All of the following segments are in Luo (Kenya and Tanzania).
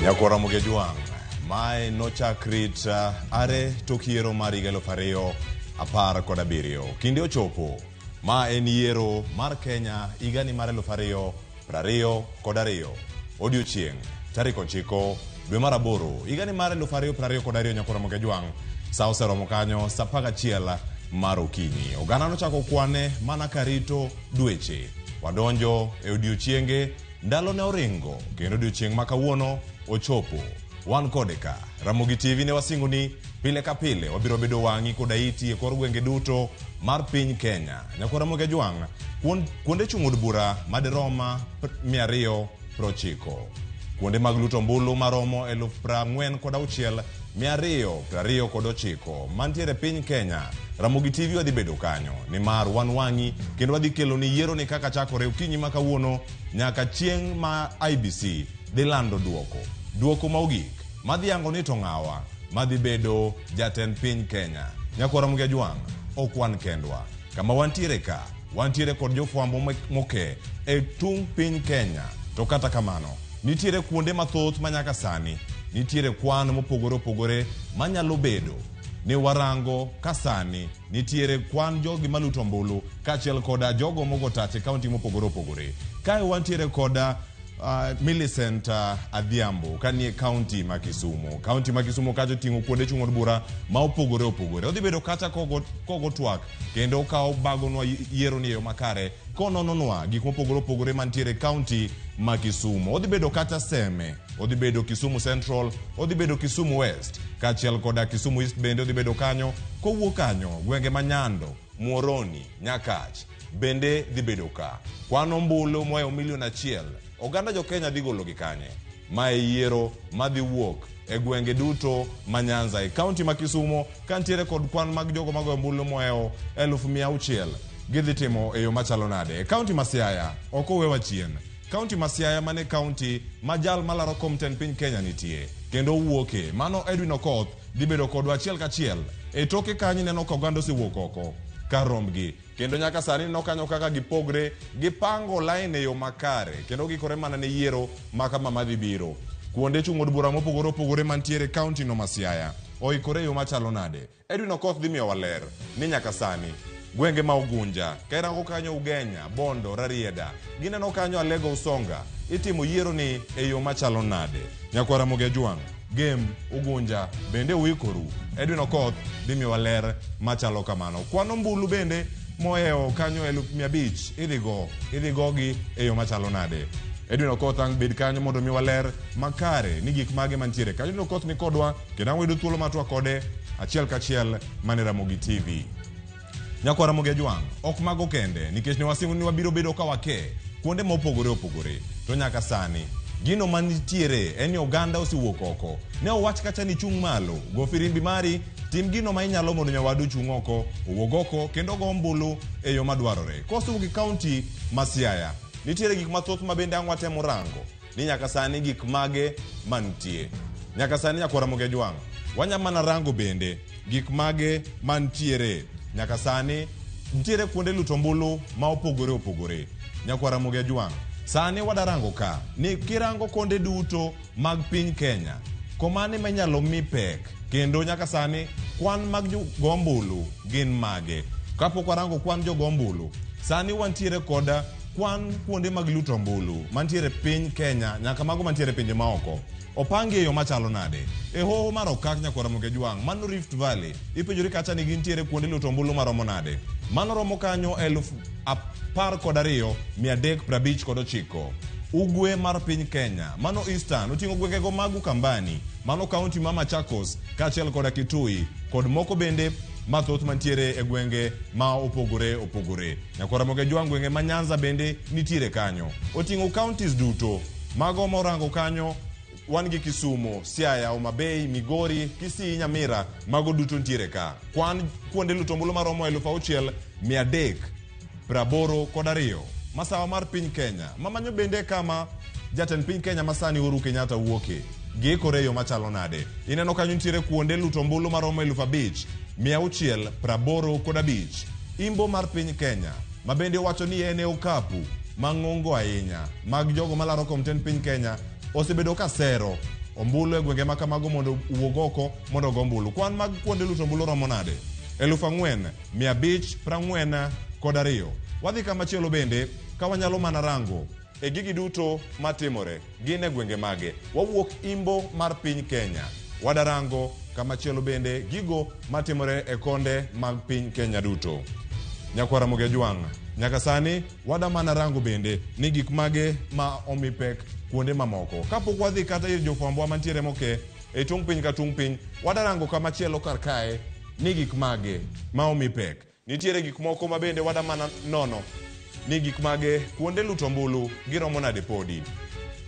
Nyakwar Ramogi Ajwang', mae nochak rit are tok yiero mar higa 2017. Kinde ochopo, ma en yiero mar Kenya higani mar 2022. Odiochieng' tarik 9 dwe mar 8 higani mar 2022. Nyakwar Ramogi Ajwang', sa oseromo kanyo sa 11 mar okinyi. Oganda nochako kwane mana karito dweche. Wadonjo e odiochienge. Ndalo ne oringo kendo odiochieng' ma kawuono ochopo. Wan kode ka. Ramogi TV ne wasingo ni pile ka pile wabiro bedo wang'i koda iti e kor gwenge duto mar piny Kenya. Nyakwar Ramogi Ajwang', kuonde chung' od bura madirom 290. Kuonde mag luto ombulu maromo 46,229 mantiere piny Kenya. Ramogi TV wadhi bedo kanyo nimar wan wang'i kendo wadhi keloni yiero ni kaka chakore okinyi ma kawuono nyaka chieng' ma IEBC dhi lando duoko. Duoko ma ogik madhi yango ni to ng'awa madhi bedo jatend piny Kenya. Nyakwar Ramogi Ajwang', ok wan kendwa. Kama wantiere ka, wantiere kod jofwambo moke e tung' piny Kenya. To kata kamano, nitiere kuonde mathoth ma nyaka sani nitiere kwan mopogore opogore manyalo bedo ni warango ka sani nitiere kwan jogi maluto ombulu kaachiel koda jogo mogo tach e kaunti mopogore opogore. Kae wantiere koda Millicent Adhiambo kanie kaunti ma Kisumu. Kaunti ma Kisumu kacha oting'o kuonde chung' od bura ma opogore opogore. Odhi bedo kacha kogo twak kendo okawo bagonwa yiero ni e yo makare konononwa gik mopogore opogore mantiere e kaunti ma Kisumu. Odhi bedo kata Seme, odhi bedo Kisumu Central, odhi bedo Kisumu West, kaachiel koda Kisumu East bende odhi bedo kanyo. Kowuok kanyo, gwenge ma Nyando, Muhoroni, Nyakach bende dhi bedo ka. Kwan ombulu mohewo milion achiel, oganda jo Kenya dhi golo gi kanye? Ma e yiero madhi wuok e gwenge duto ma Nyanza e kaunti ma Kisumo kantiere kod kwan mag jogo magoyo ombulu mohewo 600,000 gidhi timo e yo machalo nade? E kaunti ma Siaya ok owewa chien. Kaunti ma Siaya mane kaunti ma jal malaro kom tend piny Kenya nitie kendo owuoke mano Edwin Okoth dhi bedo kodwa achiel kachiel. E toke kanyo ineno ka oganda osewuok oko kar rombgi kendo nyaka sani ineno kanyo kaka gipogre gipango line e yo makare kendo gikore mana ne yiero ma kama madhi biro. Kuonde chung' od bura mopogore opogore mantiere kaunti no ma Siaya oikore e yo machalo nade? Edwin Okoth dhi miyowa ler ni nyaka sani gwenge ma Ugunja, ka irango kanyo Ugenya, Bondo, Rarieda, gineno kanyo Alego Usonga, itimo yiero ni e yo machalo nade? Nyakwar Ramogi Ajwang', Gem, Ugunja, bende uikoru? Edwin Okoth dhi miyowa ler machalo kamano. Kwan ombulu bende mohewo kanyo 500,000 idhi go, idhi gogi e yo machalo nade? Edwin Okoth ang' bed kanyo mondo omiwa ler makare ni gik mage mantiere kanyo. Edwin Okoth ni kodwa kendo ang' wayudo thuolo mar twak kode achiel kachiel mane Ramogi TV. Nyakwar Ramogi Ajwang', ok mago kende nikech ne wasingo ni wabiro bedo ka wake kuonde ma opogore opogore. To nyaka sani, gino manitiere en ni oganda osewuok oko. Ne owach kacha ni chung' malo, go firimbi mari, tim gino ma inyalo mondo nyawadu ochung' oko, owuog oko kendo ogo ombulu e yo madwarore. Kosewuok e kaunti ma Siaya, nitiere gik mathoth ma bende ang' watemo rango ni nyaka sani gik mage mantie. Nyaka sani nyakwar Ramogi Ajwang', wanya mana rango bende gik mage mantiere. Nyaka sani nitiere kuonde luto ombulu ma opogore opogore. Nyakwar Ramogi Ajwang', sani wadarango ka ni kirango konde duto mag piny Kenya, komane ma inyalo mi pek kendo nyaka sani kwan mag jogo ombulu gin mage. Kapok warango kwan jogo ombulu, sani wantiere kod kwan kuonde mag luto ombulu mantiere piny Kenya nyaka mago mantiere pinje maoko. Opangi e yo machalo nade? E hoho mar Okak nyakwar Ramogi Ajwang', mano Rift Valley, ipenjori kacha ni gintiere kuonde luto ombulu maromo nade? Mano romo kanyo 12,359. Ugwe mar piny Kenya, mano Eastern, oting'o gwengego mag Ukambani, mano kaunti ma Machakos, kaachiel koda Kitui, kod moko bende mathoth mantiere e gwenge ma opogore opogore. Nyakwar Ramogi Ajwang' gwenge ma Nyanza bende nitiere kanyo. Oting'o counties duto. Mago morango kanyo wan gi Kisumu, Siaya, Homa Bay, Migori, Kisii, Nyamira, mago duto nitiere ka. Kwan kuonde luto ombulu maromo 6,382. Masawa mar piny Kenya, mamanyo bende kama jatend piny Kenya masani Uhuru Kenyatta wuoke. Giikore e yo machalo nade? Ineno kanyo nitiere kuonde luto ombulu maromo 5,685. Imbo mar piny Kenya, ma bende owacho ni en e okapu mang'ongo ahinya mag jogo malaro kom tend piny Kenya, osebedo ka sero ombulu e gwenge ma kamago mondo owuog oko mondo ogo ombulu. Kwan mag kuonde luto ombulu romo nade? 4,542. Wadhi kamachielo bende ka wanyalo mana rango e gigi duto matimore gin e gwenge mage. Wawuok imbo mar piny Kenya. Wadarango kamachielo bende gigo matimore e konde mag piny Kenya duto. Nyakwar Ramogi Ajwang', nyaka sani wada mana rango bende ni gik mage ma omi pek kuonde mamoko. Kapok wadhi kata ir jofwambowa mantiere moke e tung' piny ka tung' piny, wadarango kamachielo kar kae ni gik mage ma omi pek. Nitiere gik moko ma bende wada mana nono ni gik mage kuonde luto ombulu giromo nade podi.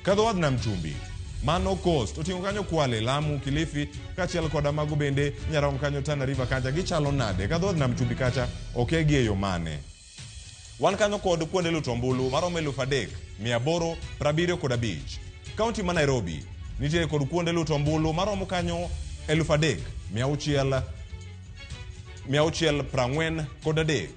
Kadho wadh nam chumbi, mano Coast, oting'o kanyo Kwale, Lamu, Kilifi, kaachiel koda mago bende Nyarongo kanyo Tana River kacha gichalo nade? Kadho wadh nam chumbi kacha okegi e yo mane? Wan kanyo kod kuonde luto ombulu maromo 3,875. Kaunti ma Nairobi nitiere kod kuonde luto ombulu maromo kanyo 3,643.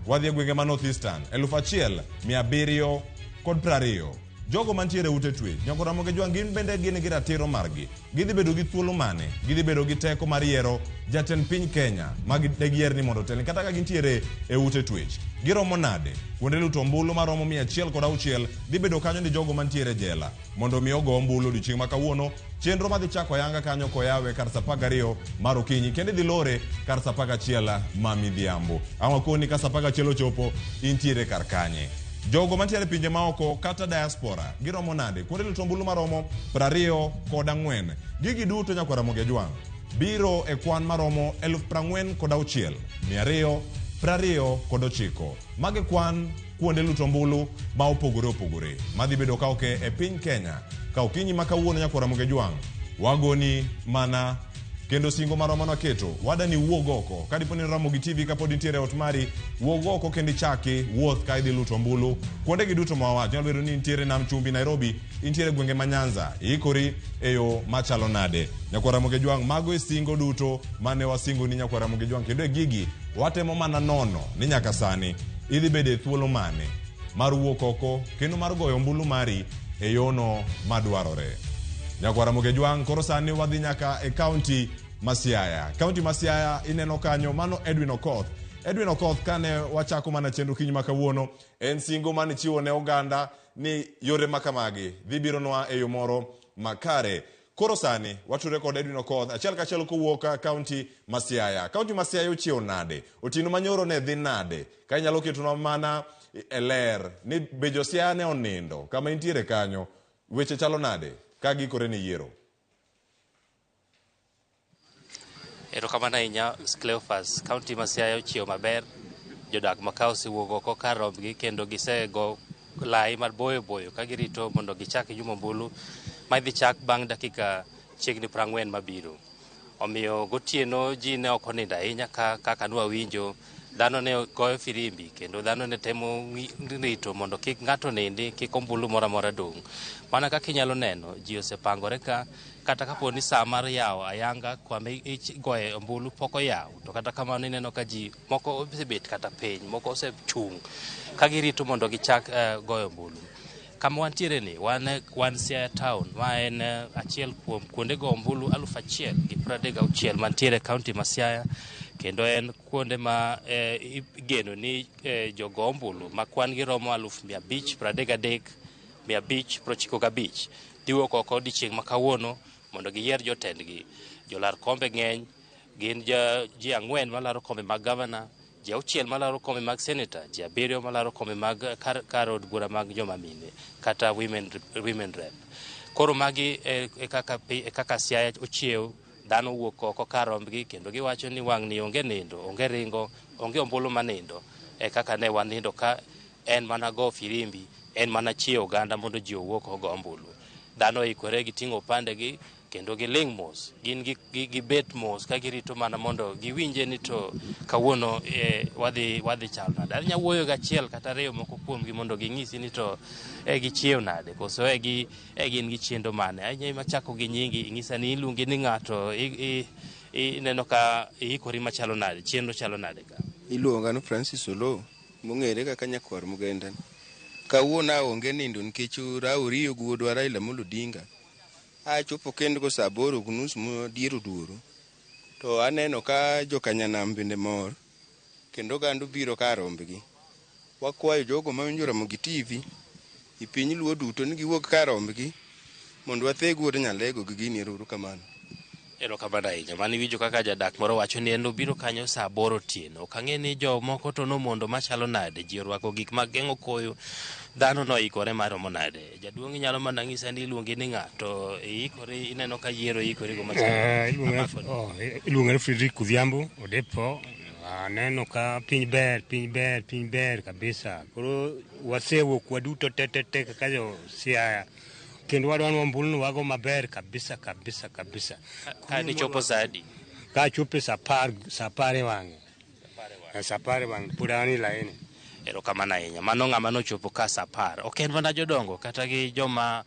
Wadhi e gwenge ma North Eastern 1,720. Jogo mantiere ute twech nyaka Ramogi Jwang' gin bende gin gi ratiro margi. Gidhi bedo gi thuolo mane? Gidhi bedo gi teko mar yiero jatend piny Kenya ma degiyier ni mondo otelni kata ka gintiere e ute twech. Giromo nade? Kuonde luto ombulu maromo 106 dhi bedo kanyo ni jogo mantiere jela mondo mi ogo ombulu odiochieng' ma kawuono. Chenro madhi chako ayanga kanyo koyawe kar saa 12 mar okinyi kendo idhi lore kar saa 11 ma midhiambo. Ang' wakoni ka saa 11 ochopo intiere kar kanye. Jogo mantiere pinje maoko kata diaspora giromo nade? Kuonde luto ombulu maromo 24. Gigi duto nyakwar Ramogi Ajwang' biro e kwan maromo 46,229. Magi kwan kuonde luto ombulu ma opogore opogore madhi bedo ka oke e piny Kenya. Ka okinyi ma kawuono nyakwar Ramogi Ajwang' wagoni mana kendo singo marwa mane waketo wada ni wuog oko ka dipo ni Ramogi TV kapod nitiere ot mari wuog oko kendo ichaki wuoth ka idhi luto ombulu kuonde gi duto ma wawacho. Nyalo bedo ni intiere Nam Chumbi Nairobi, intiere gwenge ma Nyanza, iikori e yo machalo nade? Nyakwar Ramogi Ajwang' mago e singo duto mane wasingo ni nyakwar Ramogi Ajwang' kendo e gigi watemo mana nono ni nyaka sani idhi bedo e thuolo mane mar wuok oko kendo mar goyo ombulu mari e yono madwarore. Nyakwar Ramogi Ajwang' koro sani wadhi nyaka e kaunti ma Siaya. Kaunti ma Siaya ineno kanyo mano Edwin Okoth. Edwin Okoth kane wachako mana chenro kinyi ma kawuono en singo mane chiwo ne oganda ni yore makamagi dhi bironwa e yo moro makare. Koro sani watudre kod Edwin Okoth achiel kachiel kowuok kaunti ma Siaya. Kaunti ma Siaya ochiewo nade? Otieno manyoro ne dhi nade? Ka inyalo ketonwa mana e ler ni be jo Siaya ne onindo kama intiere kanyo weche chalo nade ka gikore ne yiero? Erokamano ahinya Cleophas. Kaunti ma Siaya ochiewo maber. Jodak ma ka osewuok oko kar rombgi kendo gisego lai maboyo boyo ka girito mondo gichak yumo ombulu ma idhi chak bang' dakika chiegni 40 mabiro. Omiyo gotieno ji ne ok onindo ahinya kaka nwawinjo. Dhano ne goyo firimbi kendo dhano ne temo rito mondo kik ng'ato nindi, kik ombulu moro amora dong'. Mana kaka inyalo neno, ji osepangore ka kata kapo ni saa mar yawo ayanga kwama igoye ombulu pok oyaw, to kata kamano ineno ka ji moko osebet kata piny, moko osechung' ka girito mondo gichak goyo ombulu. Kama wantiere ni wan Siaya town ma en achiel kuom kuonde go ombulu 1,036 mantiere e kaunti ma Siaya, kendo en kuonde ma igeno ni jogo ombulu ma kwan gi romo 533,595 dhi wuok oko odiechieng' ma kawuono mondo giyier jotendgi. Jolar kombe ng'eny, gin ji 4 malaro kombe mag gavana, ji 6 malaro kombe mag seneta, ji 7 malaro kombe mag kar od bura mag joma mine kata women rep. Koro magi e kaka Siaya ochiew. Dhano wuok oko kar rombgi kendo giwacho ni wang'ni onge nindo, onge ringo, onge ombulu manindo. E kaka ne wanindo ka en mana go firimbi, en mana chiewo oganda mondo ji owuok ogo ombulu. Dhano oikore giting'o opandegi kendo giling' mos, gin gibet mos ka girito mana mondo giwinje ni to kawuono wadhi chalo nade. Anya wuoyo gi achiel kata ariyo moko kuomgi mondo ging'isi ni to gichiew nade, koso gin gi chenro mane. Anya machako gi nyingi, ing'isa ni iluongi ni ng'ato, ineno ka iikori machalo nade, chenro chalo nade ka? Iluonga ni Francis Oloo, mong'ere kaka nyakwar Mugenda. Kawuono aonge nindo nikech Rauriyo gi wuodwa Raila Amolo Odinga. Achopo kendo go saa aboro gi nus modier oduoro. To aneno ka jokanyanam bende mor kendo oganda obiro kar rombgi. Wakwayo jogo mawinjo Ramogi TV e piny luo duto ni giwuog kar rombgi mondo watheg wuod Nyalego gi gini. Ero uru kamano. Erokamano ahinya. Mano iwinjo kaka jadak moro wacho ni en obiro kanyo saa aboro otieno. Ok ang'e ni jomoko to nomondo machalo nade. Ji orwako gik mag geng'o koyo. Dhano noikore maromo nade. Jaduong' inyalo mana ng'isa ni iluongi ni ng'a to iikori ineno ka yiero iikori go machalo. Iluonga ni Frederick Odhiambo Odepo. Aneno ka piny ber, piny ber, piny ber kabisa. Koro wasewuok waduto te te te kaka jo Siaya. Kendo wadwa ni ombulu ni wago maber kabisa kabisa kabisa. Ka nichopo saa adi? Ka achopo e saa apar e wang'e. Saa apar e wang'e pod an e laini. Erokamano ahinya. Mano ng'ama nochopo ka saa apar. Ok en mana jodongo kata gi joma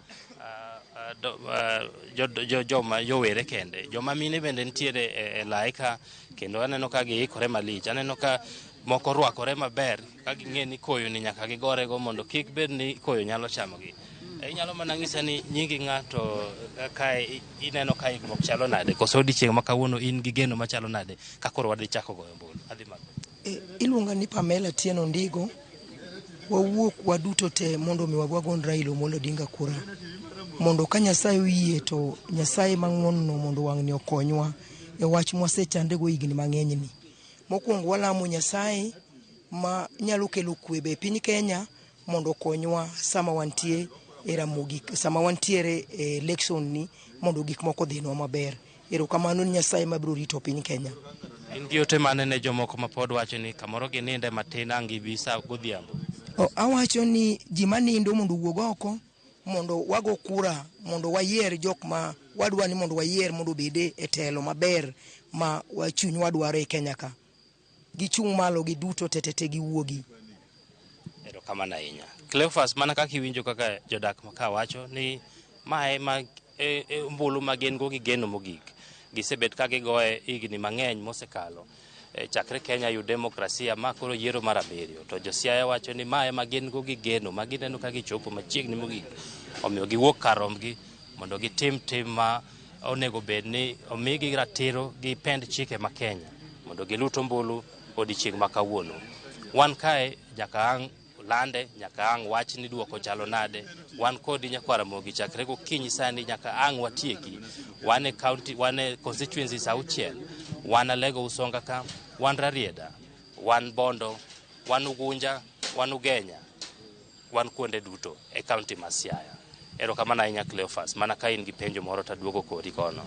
joma jowere kende. Joma mine bende nitiere e lai ka kendo aneno ka giikore malich. Aneno ka moko orwakore maber ka ging'e ni koyo ni nyaka gigorego mondo kik bed ni koyo nyalo chamogi. Inyalo mana ng'isa ni nyingi ng'ato kae ineno ka ikruok chalo nade koso odiochieng' ma kawuono in gi geno machalo nade ka koro wadhi chako goyo ombulu. Adhi malo. Iluonga ni Pamela Tieno Ndigo. Wawuok waduto te mondo mi wagon Raila Amolo Odinga kura. Mondo ka Nyasaye oyie to Nyasaye mang'won no mondo wang'ni okonywa e wach mwasechandego higni mang'eny ni. Mokwongo walamo Nyasaye ma nyalo kelo kwe be e piny Kenya mondo okonywa sama wantie e Ramogi, sama wantiere e election ni mondo gik moko odhinwa maber. Erokamano ni Nyasaye mabiro rito piny Kenya. In gi ote mane ne jomoko ma pod wacho ni kamoro gininde matin ang' gibi sa godhiambo? Awacho ni ji manindo mondo owuog oko mondo wago kura mondo wayier jok ma wadwa ni mondo wayier mondo obed e telo maber ma chunywa dwaro e Kenya ka. Gichung' malo giduto tetete giwuogi. Erokamano ahinya. Cleophas, mana kaka iwinjo kaka jodak ka wacho ni mae ma ombulu ma gin go gi geno mogik. Gisebet ka gigoye higni mang'eny mosekalo. Chakre Kenya yud demokrasia ma koro yiero mar abiriyo. To jo Siaya wacho ni mae ma gin go gi geno ma gineno ka gichopo machiegni mogik. Omiyo giwuok kar rombgi mondo gitim tim ma onego bed ni omigi ratiro gi pend chike ma Kenya mondo gilut ombulu odiochieng' ma kawuono. Wan kae nyaka ang' lande, nyaka ang' wach ni duoko chalo nade. Wan kodi nyakwar Ramogi chakre gokinyi sani nyaka ang' watieki. Wan e county, wan e constituencies auchiel. Wan Alego Usonga ka, wan Rarieda, wan Bondo, wan Ugunja, wan Ugenya, wan kuonde duto e county ma Siaya. Erokamano ahinya Cleophas, mana ka in gi penjo moro taduogo kodi kono.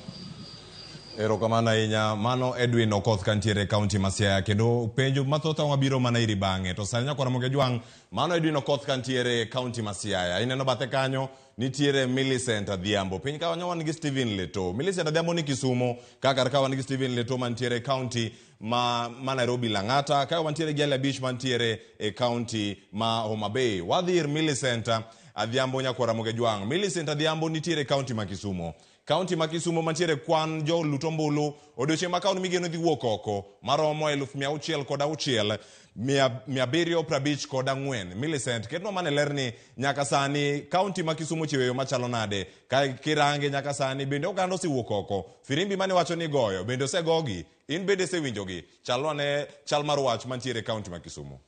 Erokamano ahinya. Mano Edwin Okoth kantiere e county ma Siaya kendo penjo mathoth wabiro mana iri bang'e. To sani nyakwar Ramogi Ajwang', mano Edwin Okoth kantiere e county ma Siaya. Ineno bathe kanyo nitiere Millicent Adhiambo. Piny kanyo wan gi Stephen Leto. Millicent Adhiambo ni Kisumo, ka kar ka wan gi Stephen Leto mantiere e county ma Nairobi Lang'ata, ka wantiere gi Ali Abich mantiere e county ma Homa Bay. Wadhi ir Millicent Adhiambo nyakwar Ramogi Ajwang'. Millicent Adhiambo nitiere e county ma Kisumo. County ma Kisumo mantiere kwan jolut ombulu odiochieng' ma kawuono migeno dhi wuok oko maromo 606,754. Millicent, ketnwa mana e ler ni nyaka sani county ma Kisumo ochiwo yo machalo nade? Ka kirange nyaka sani bende oganda osewuok oko? Firimbi mane wacho ni goyo bende osegogi? In bende isewinjogi? Chalwa ne chal mar wach mantiere e county ma Kisumo.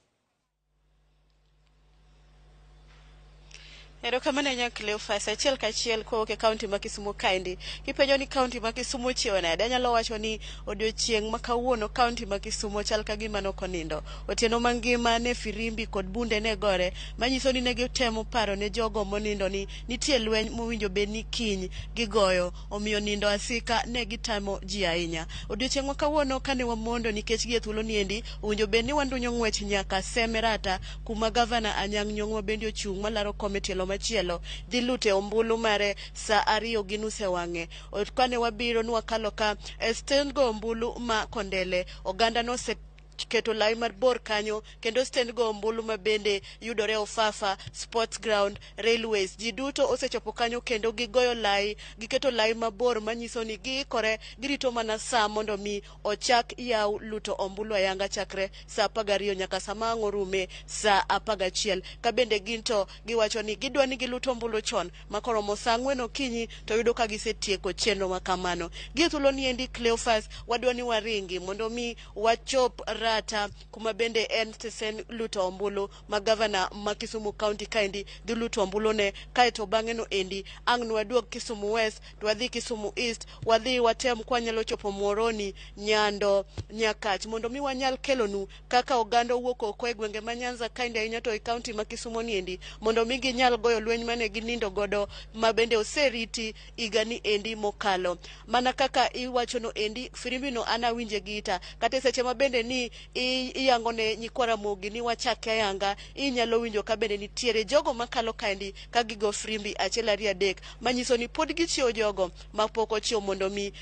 Erokamano ahinya Cleophas. Achiel kachiel kowuok e kaunti ma Kisumu kaendi. Kipenjo ni kaunti ma Kisumu ochiewo nade, anyalo wacho ni odiochieng' ma kawuono kaunti ma Kisumu chal ka gima nok onindo. Otieno mangima ne firimbi kod bunde ne gore, manyiso ni ne gitemo paro ne jogo monindo ni nitie lweny mowinjo bed ni kiny gigoyo, omiyo nindo asika ne gitamo ji ahinya. Odiochieng' ma kawuono kane wamondo nikech gi e thuolo niendi, owinjo bed ni wandunyo ng'wech nyaka Semerata kuma gavana Anyang' Nyong'o bende ochung' malaro kom e tielo machielo dhi lute ombulu mare saa 2:30 e wang'e. Kane wabiro nwakalo ka e stand go ombulu ma Kondele, oganda nose Oseketo lai mabor kanyo kendo stend go ombulu ma bende yudore Ofafa, Sports Ground, Railways. Ji duto osechopo kanyo kendo gigoyo lai, giketo lai mabor manyiso ni giikore, girito mana sa mondo mi ochak yaw luto ombulu ayanga chakre sa 12 nyaka sama ang' orume sa 11. Ka bende gin to giwacho ni gidwa ni gilut ombulu chon ma koromo sa 4 okinyi to yudo ka gisetieko chenro ma kamano. Gie thuolo ni endi Cleophas, wadwa ni waringi mondo mi wachop Rata kuma bende en stesen luto ombulu ma gavana ma Kisumu County kaendi dhi luto ombulu ne, kaeto bang'e no endi ang' nwaduog Kisumu West to wadhi Kisumu East, wadhi watem kwanyalo chopo Muhoroni, Nyando, Nyakach mondo mi wanyal kelonu kaka oganda owuok oko e gwenge ma Nyanza kaendi ahinya to e kaunti ma Kisumu ni endi mondo mi ginyal goyo lweny mane ginindo godo ma bende oseriti higani endi mokalo. Mana kaka iwachono endi, firimbi no an awinje gi ita, kata e seche ma bende ni iyango ne nyikwa Ramogi ni wachake ayanga, inyalo winjo ka bende nitiere jogo makalo kaendi ka gigo firimbi 1 2 3 manyiso ni pod gichiewo jogo mapok ochiewo mondo mi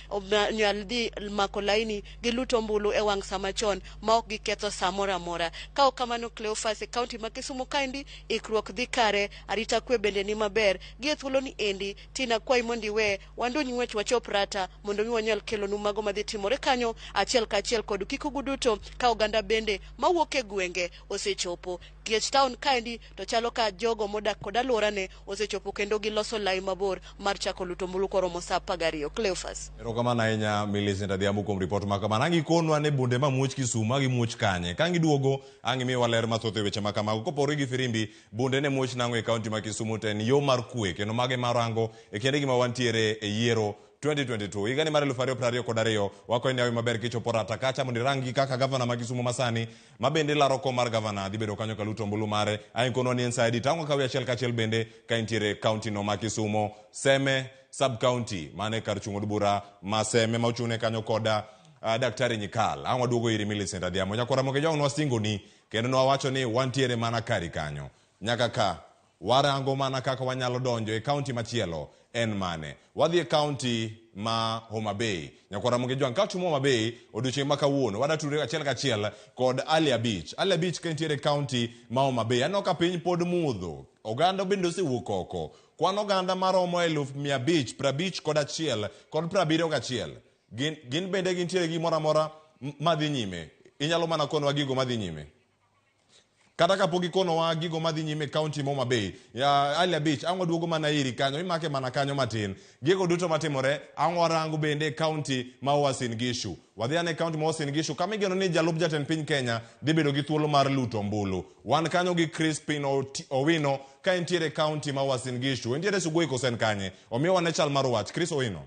nyal dhi mako laini gilut ombulu e wang' sama chon ma ok giketho sa moro amora. Ka ok kamano Cleophas, e kaunti ma Kisumu kaendi ikruok dhi kare, arita kwe bende ni maber. Gie thuolo ni endi tina kwayi mondo iwe wanduny ng'wech wachop Rata mondo mi wanyal kelonu mago madhi timore kanyo achiel kachiel kod kikugu duto ka oganda bende mawuok e gwenge osechopo. Kiech town kaendi to chalo ka jogo modak kod alworane osechopo kendo giloso lai mabor mar chako luto ombulu koromo sa 12. Cleophas. Erokamano ahinya Millicent Adhiambo kuom ripot ma kamano. Ang' ikonwa ni bunde mamuoch Kisumu ang' gimuoch kanye. Ka ang' iduogo ang' imiwa ler mathoth e weche ma kamago. Kopore gi firimbi, bunde ne muoch nang'o e kaunti ma Kisumu to en yo mar kwe kendo mage marango e kinde gima wantiere e yiero 2022. Higani mar 2022 wakwayi ni awi maber kichopo Rata kacha mondo irangi kaka gavana ma Kisumu masani ma bende laro kom mar gavana dhi bedo kanyo kaluto ombulu mare. Ang' ikonwa ni en sa adi tang'o kawi achiel kachiel bende ka intiere e kaunti no ma Kisumu, Seme sub county mane kar chung' od bura ma Seme ma ochung'ne kanyo koda Daktari Nyikal. Ang' waduogo iri Millicent Adhiambo. Nyakwara Moke Jwang' nwasingoni kendo nwawacho ni wantiere mana kari kanyo. Nyaka ka warango mana kaka wanyalo donjo e kaunti machielo en mane. Wadhi e kaunti ma Homa Bay. Nyakwara Moke Jwang', kaunti ma Homa Bay odiochieng' ma kawuono wadatudre achiel kachiel kod Ali Abich. Ali Abich ka entiere e kaunti ma Homa Bay. Aneno ka piny pod mudho. Oganda bende osewuok oko. Kwan oganda maromo 551,71 71. Gin bende gintiere gi gimoro amora madhi nyime. Inyalo mana konowa gigo madhi nyime. Kata kapok ikonowa gigo madhi nyime e kaunti ma Homa Bay, ya Ali Abich, ang' waduogo mana iri kanyo, imake mana kanyo matin. Gigo duto matimore, ang' warango bende e kaunti ma Uasin Gishu. Wadhi ane e kaunti ma Uasin Gishu, kama igeno ni jalup jatend piny Kenya dhi bedo gi thuolo mar luto ombulu. Wan kanyo gi Crispin Owino ka entiere e kaunti ma Uasin Gishu. Entiere Sugoi koso en kanye? Omiyo wane chal mar wach. Chris Owino.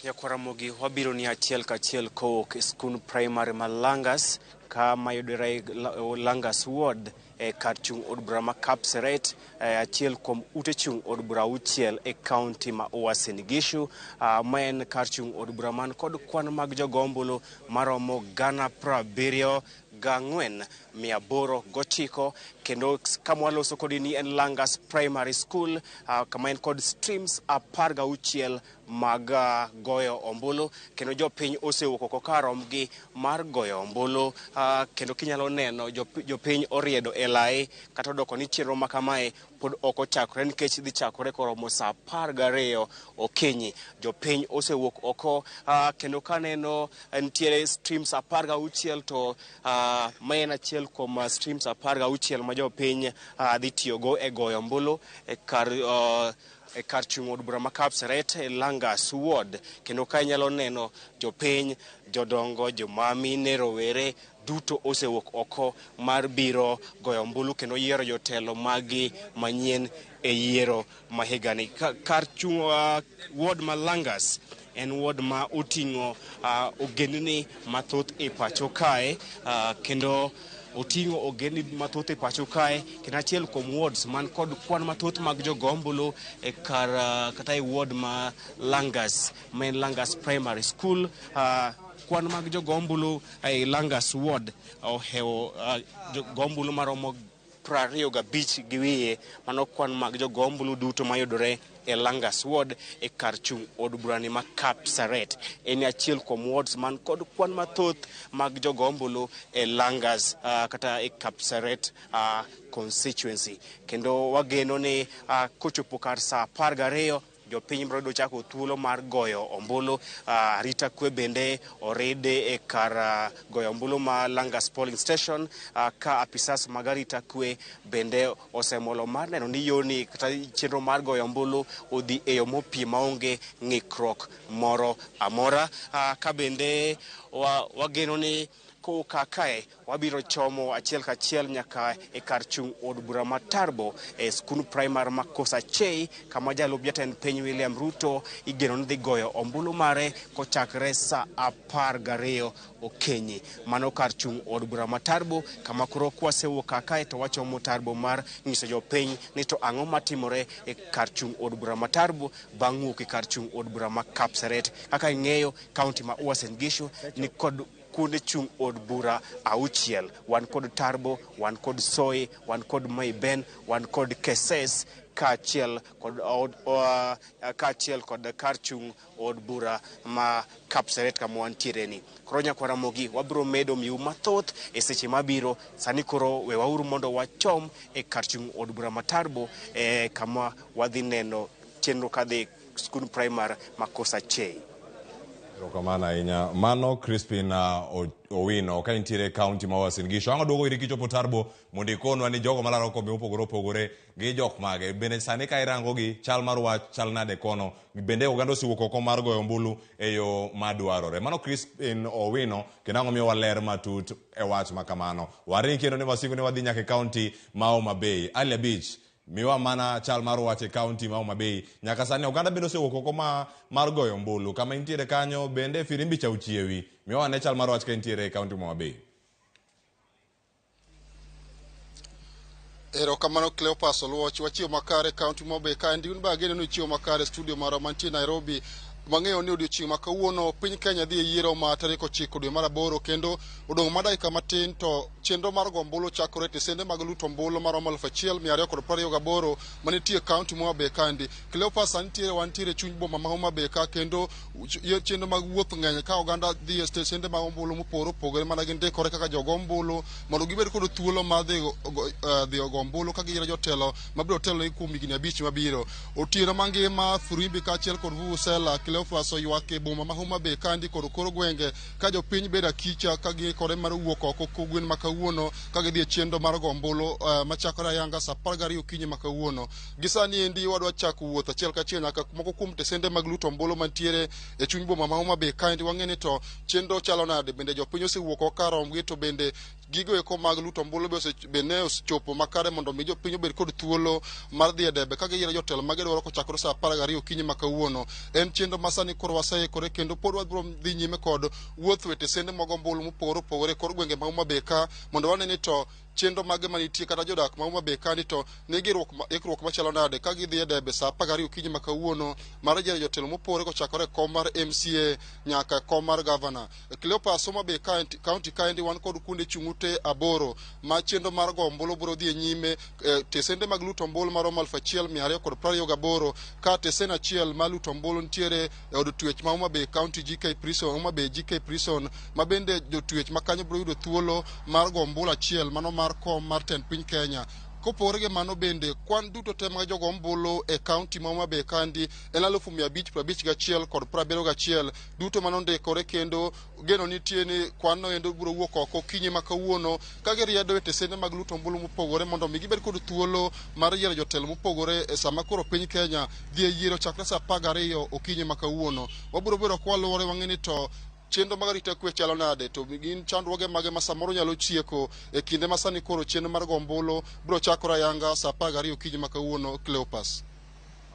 Nyakwar Ramogi, wabiro ni achiel kachiel kowuok e skund primary ma Langas kama yudore Langas Ward e kar chung' od bura ma Kapseret, achiel kuom ute chung' od bura 6 e kaunti ma Uasin Gishu, ma en kar chung' od bura man kod kwan mag jogo ombulu maromo 74,809, kendo kama waloso kodi ni en Langas Primary School, kama en kod streams 16 mag goyo ombulu, kendo jopiny osewuok oko kar rombgi mar goyo ombulu, kendo kinyalo neno jopiny oriedo e lai, kata odoko ni chenro ma kamae pod ok ochakore nikech dhi chakore koromo sa 12 okinyi. Jopiny osewuok oko, kendo kaneno nitiere streams 16 to ma en achiel kuom streams 16 ma jopiny dhi tiyogo e goyo ombulu e kar chung' od bura ma Kapseret e Langas Ward, kendo ka inyalo neno jopiny, jodongo, jomamine, rowere duto osewuok oko mar biro goyo ombulu kendo yiero jotelo maggi manyien e yiero ma higani. Kar chung' ward ma Langas en ward ma oting'o ogendni mathoth e pacho kae, kendo oting'o ogendni mathoth e pacho kae, kendo achiel kuom wards man kod kwan mathoth mag jogo ombulu e kar kata e ward ma Langas, ma en Langas Primary School. Kwan mag jogo ombulu e Langas Ward ohewo jogo ombulu maromo 25 gi wiye. Mano kwan mag jogo ombulu duto mayudore e Langas Ward e kar chung' od burani ma Kapseret. En achiel kuom wards man kod kwan mathoth mag jogo ombulu e Langas kata e Kapseret constituency. Kendo wageno ni kochopo kar saa 12 jopiny biro yudo chako thuolo mar goyo ombulu. Arita kwe bende oridi e kar goyo ombulu ma Langas polling station, ka apisas mag arita kwe bende osemolo mar neno ni yoni kata chenro mar goyo ombulu odhi e yo mopie maonge ng'ikruok moro amora. Ka bende wageno ni kowuok kae wabiro chomo achiel kachiel nyaka e kar chung' od bura ma Tarbo e skund primar ma Kosachei, kama jalup jatend piny William Ruto igeno ni dhi goyo ombulu mare kochakre saa 12 okinyi. Mano kar chung' od bura ma Tarbo, kama koro kwasewuok kae to wachomo Tarbo mar nyiso jopiny ni to ang'o matimore e kar chung' od bura ma Tarbo bang' wuok e kar chung' od bura ma Kapseret. Kaka ing'eyo, kaunti ma Uasin Gishu ni kod kuonde chung' od bura 6. Wan kod Tarbo, wan kod Soi, wan kod Maiben, wan kod Keses, kaachiel kod kar chung' od bura ma Kapseret kama wantiere ni. Koro nyakwar Ramogi, wabiro medo miu mathoth e seche mabiro. Sani koro wewauru mondo wachom e kar chung' od bura ma Tarbo, kama wadhi neno chenro kadhi skund primar ma Kosachei. Erokamano ahinya. Mano Crispin Owino ka intiere e kaunti ma Uasin Gishu. Ang' oduogo iri kichopo Tarbo mondo ikonwa ni jogo malaro kombe mopogore opogore gi jok mage. Bende sani ka irango gi chal mar wach chal nade kono. Bende oganda osewuok oko mar goyo ombulu e yo madwarore. Mano Crispin Owino kendo ang' omiyowa ler matut e wach ma kamano. Waring kendo ne wasingo ni wadhi nyaka e kaunti ma Homa Bay. Ali Abich, miwa mana chal mar wach e kaunti ma Homa Bay. Nyaka sani oganda bende osewuok oko mar goyo ombulu. Kama intiere kanyo bende firimbi cha ochiewi. Miwa ane chal mar wach ka intiere e kaunti ma Homa Bay. Erokamano Cleopas Oluoch, wachiewo makare kaunti ma Homa Bay kaendi. Un be ageno ni uchiewo makare studio marwa mantie Nairobi. Wang'eyo ni odiochieng' ma kawuono piny Kenya dhi e yiero ma tarik 9 dwe mar 8, kendo odong' mana dakika matin to chenro mar go ombulu chakore e tesende mag luto ombulu maromo 1228 manitie e kaunti ma Homa Bay kaendi. Cleopas, sani wantiere e chuny boma ma Homa Bay ka, kendo chenro mag wuoth ng'eny ka oganda dhi e stesende mag ombulu mopogore opogore mana gindikore kaka jogo ombulu mondo gibed kod thuolo mar dhi go ombulu ka giyiero jotelo mabiro telo kuom higni 5 mabiro. Otieno mangima firimbi kaachiel kod vuvuzela Cleopas oywak e boma ma Homa Bay kaendi kod kor gwenge ka jopiny bedo akicha ka giikore mar wuok oko kogwen ma kawuono ka gidhi e chenro mar go ombulu machakore ayanga saa 12 okinyi ma kawuono. Gi sani endi wadwa chako wuoth achiel kachiel nyaka moko kuom tesende mag luto ombulu mantiere e chuny boma ma Homa Bay kaendi. Wang'e ni to chenro chalo nade, bende jopiny osewuok oko kar rombgi, to bende gigo eko mag luto ombulu bende osechopo makare mondo mi jopiny obed kod thuolo mar dhi e debe ka giyiero jotelo ma gidwaro kochakore saa 12 okinyi ma kawuono. En chenro ma sani koro waseikore kendo pod wabiro dhi nyime kod wuoth e tesende mag ombulu mopogore opogore e kor gwenge ma Homa Bay ka mondo wane ni to chenro mage manitie kata jodak ma Homa Bay ka ni to nigi ikruok machalo nade ka gidhi e debe saa 12 okinyi ma kawuono mar yiero jotelo mopogore kochakore e kom mar MCA nyaka e kom mar gavana. Cleopas, Homa Bay kaunti kaendi wan kod kuonde chung' ute 8 ma chenro mar go ombulu biro dhi e nyime. Tesende mag luto ombulu maromo 1228 ka tesen achiel mar luto ombulu nitiere e od twech ma Homa Bay County GK Prison, Homa Bay GK Prison, ma bende jotwech ma kanyo biro yudo thuolo mar go ombulu achiel mano mar kom mar tend piny Kenya. Kopogore gi mano bende kwan duto te mag jogo ombulu e kaunti ma Homa Bay kaendi en 551 kod 71 duto manondikore, kendo geno nitie ni kwan no endo biro wuok oko okinyi ma kawuono ka giriedo e tesende mag luto ombulu mopogore mondo mi gibed kod thuolo mar yiero jotelo mopogore e sama koro piny Kenya dhi e yiero chakre saa 12 okinyi ma kawuono. Wabiro bedo kwaluore wang'e ni to chenro mag arita kwe chalo nade, to gin chandruoge mage ma samoro nyalo chieko e kinde ma sani koro chenro mar go ombulu biro chakore ayanga saa 12 okinyi ma kawuono. Cleopas.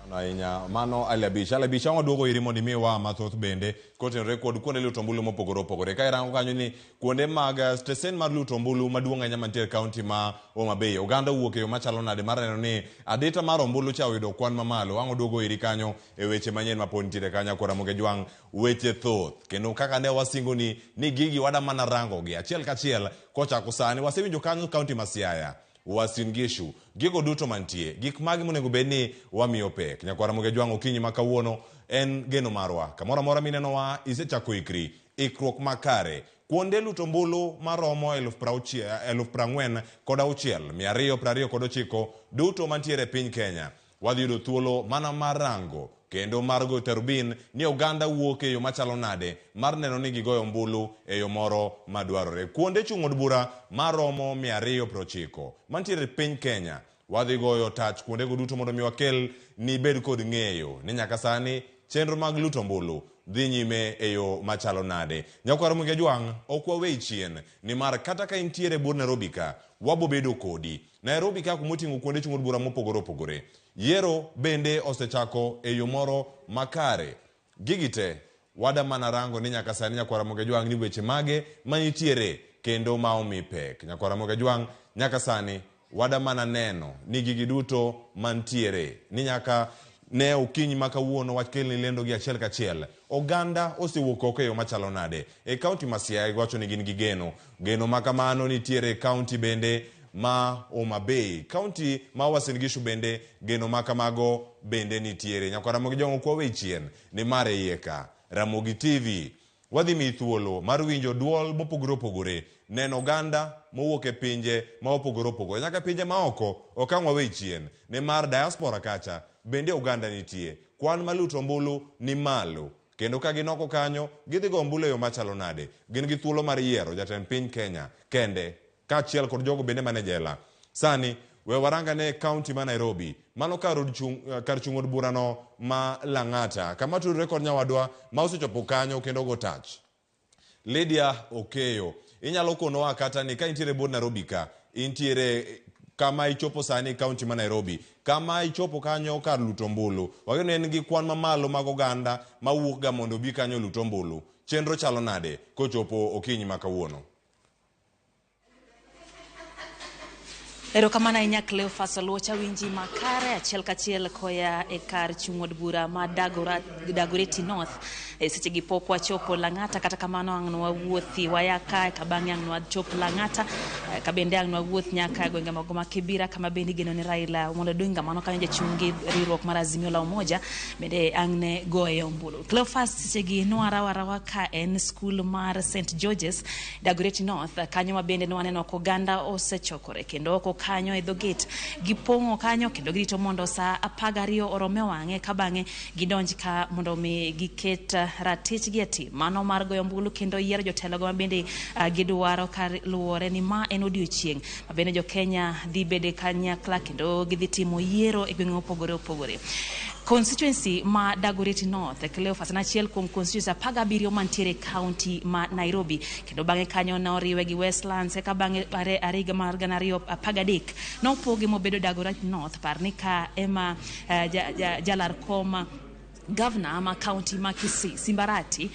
Mano ahinya, mano Ali Abich. Ali Abich, ang' waduogo iri mondo imiwa mathoth bende kotenore kod kuonde luto ombulu mopogore opogore. Ka irango kanyo ni kuonde mag stesen mar luto ombulu maduong' ahinya mantie e kaunti ma Homa Bay, oganda owuok e yo machalo nade mar neno ni adita mar ombulu cha oyudo kwan mamalo. Ang' oduogo iri kanyo e weche manyien ma pod nitiere kanyo akora Ramogi Jwang', weche thoth. Kendo kaka ne wasingo ni gigi wada mana rango gi achiel kachiel kochako sani. Wasewinjo kanyo kaunti ma Siaya. Uasin Gishu. Gigo duto mantie, gik mage monego bed ni wamiyo pek. Nyakwar Ramogi Ajwang' okinyi ma kawuono en geno marwa. Kamoro amora minenowa isechako ikri, ikruok makare. Kuonde luto ombulu maromo 40,229 duto mantiere e piny Kenya. Wadhi yudo thuolo mana mar rango kendo mar goyo tarubin ni oganda wuok e yo machalo nade mar neno ni gigoyo ombulu e yo moro madwarore. Kuonde chung' od bura maromo 290 mantiere e piny Kenya wadhi goyo tach kuondego duto mondo mi wakel ni bed kod ng'eyo ni nyaka sani chenro mag luto ombulu dhi nyime e yo machalo nade. Nyakwar Ramogi Ajwang' ok waweyi chien nimar kata ka intiere e bur Nairobi ka wabobedo kodi. Nairobi ka kuma oting'o kuonde chung' od bura mopogore opogore. Yiero bende osechako e yo moro makare. Gigi te wada mana rango ni nyaka sani Nyakwar Ramogi Ajwang' ni weche mage manitiere kendo ma omi pek. Nyakwar Ramogi Ajwang' nyaka sani wada mana neno ni gigi duto mantiere ni nyaka ne okinyi ma kawuono wach kelni lendo gi achiel kachiel. Oganda osewuok oko e yo machalo nade. E kaunti ma Siaya giwacho ni gin gi geno. Geno ma kamano nitiere e kaunti bende ma Homa Bay. Kaunti ma Uasin Gishu bende geno ma kamago bende nitiere. Nyakwar Ramogi Ajwang' ok wawe chien nimar e iye ka Ramogi TV wadhi miyi thuolo mar winjo duol mopogore opogore, neno oganda mowuok e pinje ma opogore opogore nyaka pinje maoko ok ang' wawe chien nimar diaspora kacha bende oganda nitie. Kwan mar luto ombulu ni malo kendo ka ginoko kanyo gidhi go ombulu e yo machalo nade. Gin gi thuolo mar yiero jatend piny Kenya kende kaachiel kod jogo bende mane jela. Sani we warangane kaunti ma Nairobi, mano kar chung' od burano ma Lang'ata, kama tudore kod nyawadwa ma osechopo kanyo kendo go tach. Lydia Okeyo, inyalo konowa kata ni ka intiere bur Nairobi ka, intiere kama ichopo sani kaunti ma Nairobi, kama ichopo kanyo kar luto ombulu. Wageno en gi kwan mamalo mag oganda mawuok ga mondo obi kanyo olut ombulu. Chenro chalo nade kochopo okinyi ma kawuono? Erokamano ahinya Cleophas Oluoch, awinji makare achiel kachiel koya e kar chung' od bura ma Dagoretti North. E sechegi pok wachopo Lang'ata, kata kamano ang' nwawuothi waya kae ka bang'e ang' nwachop Lang'ata, ka bende ang' nwawuoth nyaka gwenge mago ma Kibira kama bende igeno ni Raila Amolo Odinga mano kanyo jachung' gi riwruok mar Azimio la Umoja bende ang' ne goye ombulu. Cleophas sechegi nwarawo arawa ka en skul mar St George's Dagoretti North, kanyo ma bende nwaneno ka oganda osechokore kendo oko kanyo e dho gate gipong'o kanyo kendo girito mondo saa 12 orom e wang'e ka bang'e gidonj ka mondo mi giket ratichgi e tim mano mar goyo ombulu kendo yiero jotelogo ma bende gidwaro kaluwore ni ma en odiochieng' ma bende jo Kenya dhi bede kanyakla kendo gidhi timo yiero e gwenge mopogore opogore. Constituency ma Dagoretti North, Cleophas en achiel kuom constituency 17 mantiere e county ma Nairobi kendo bang'e kanyo noriwe gi Westlands eka bang'e higa mar 2013 nopoge mobedo Dagoretti North. Par ni ka ema jalar kom Governor ma county ma Kisii Simbarati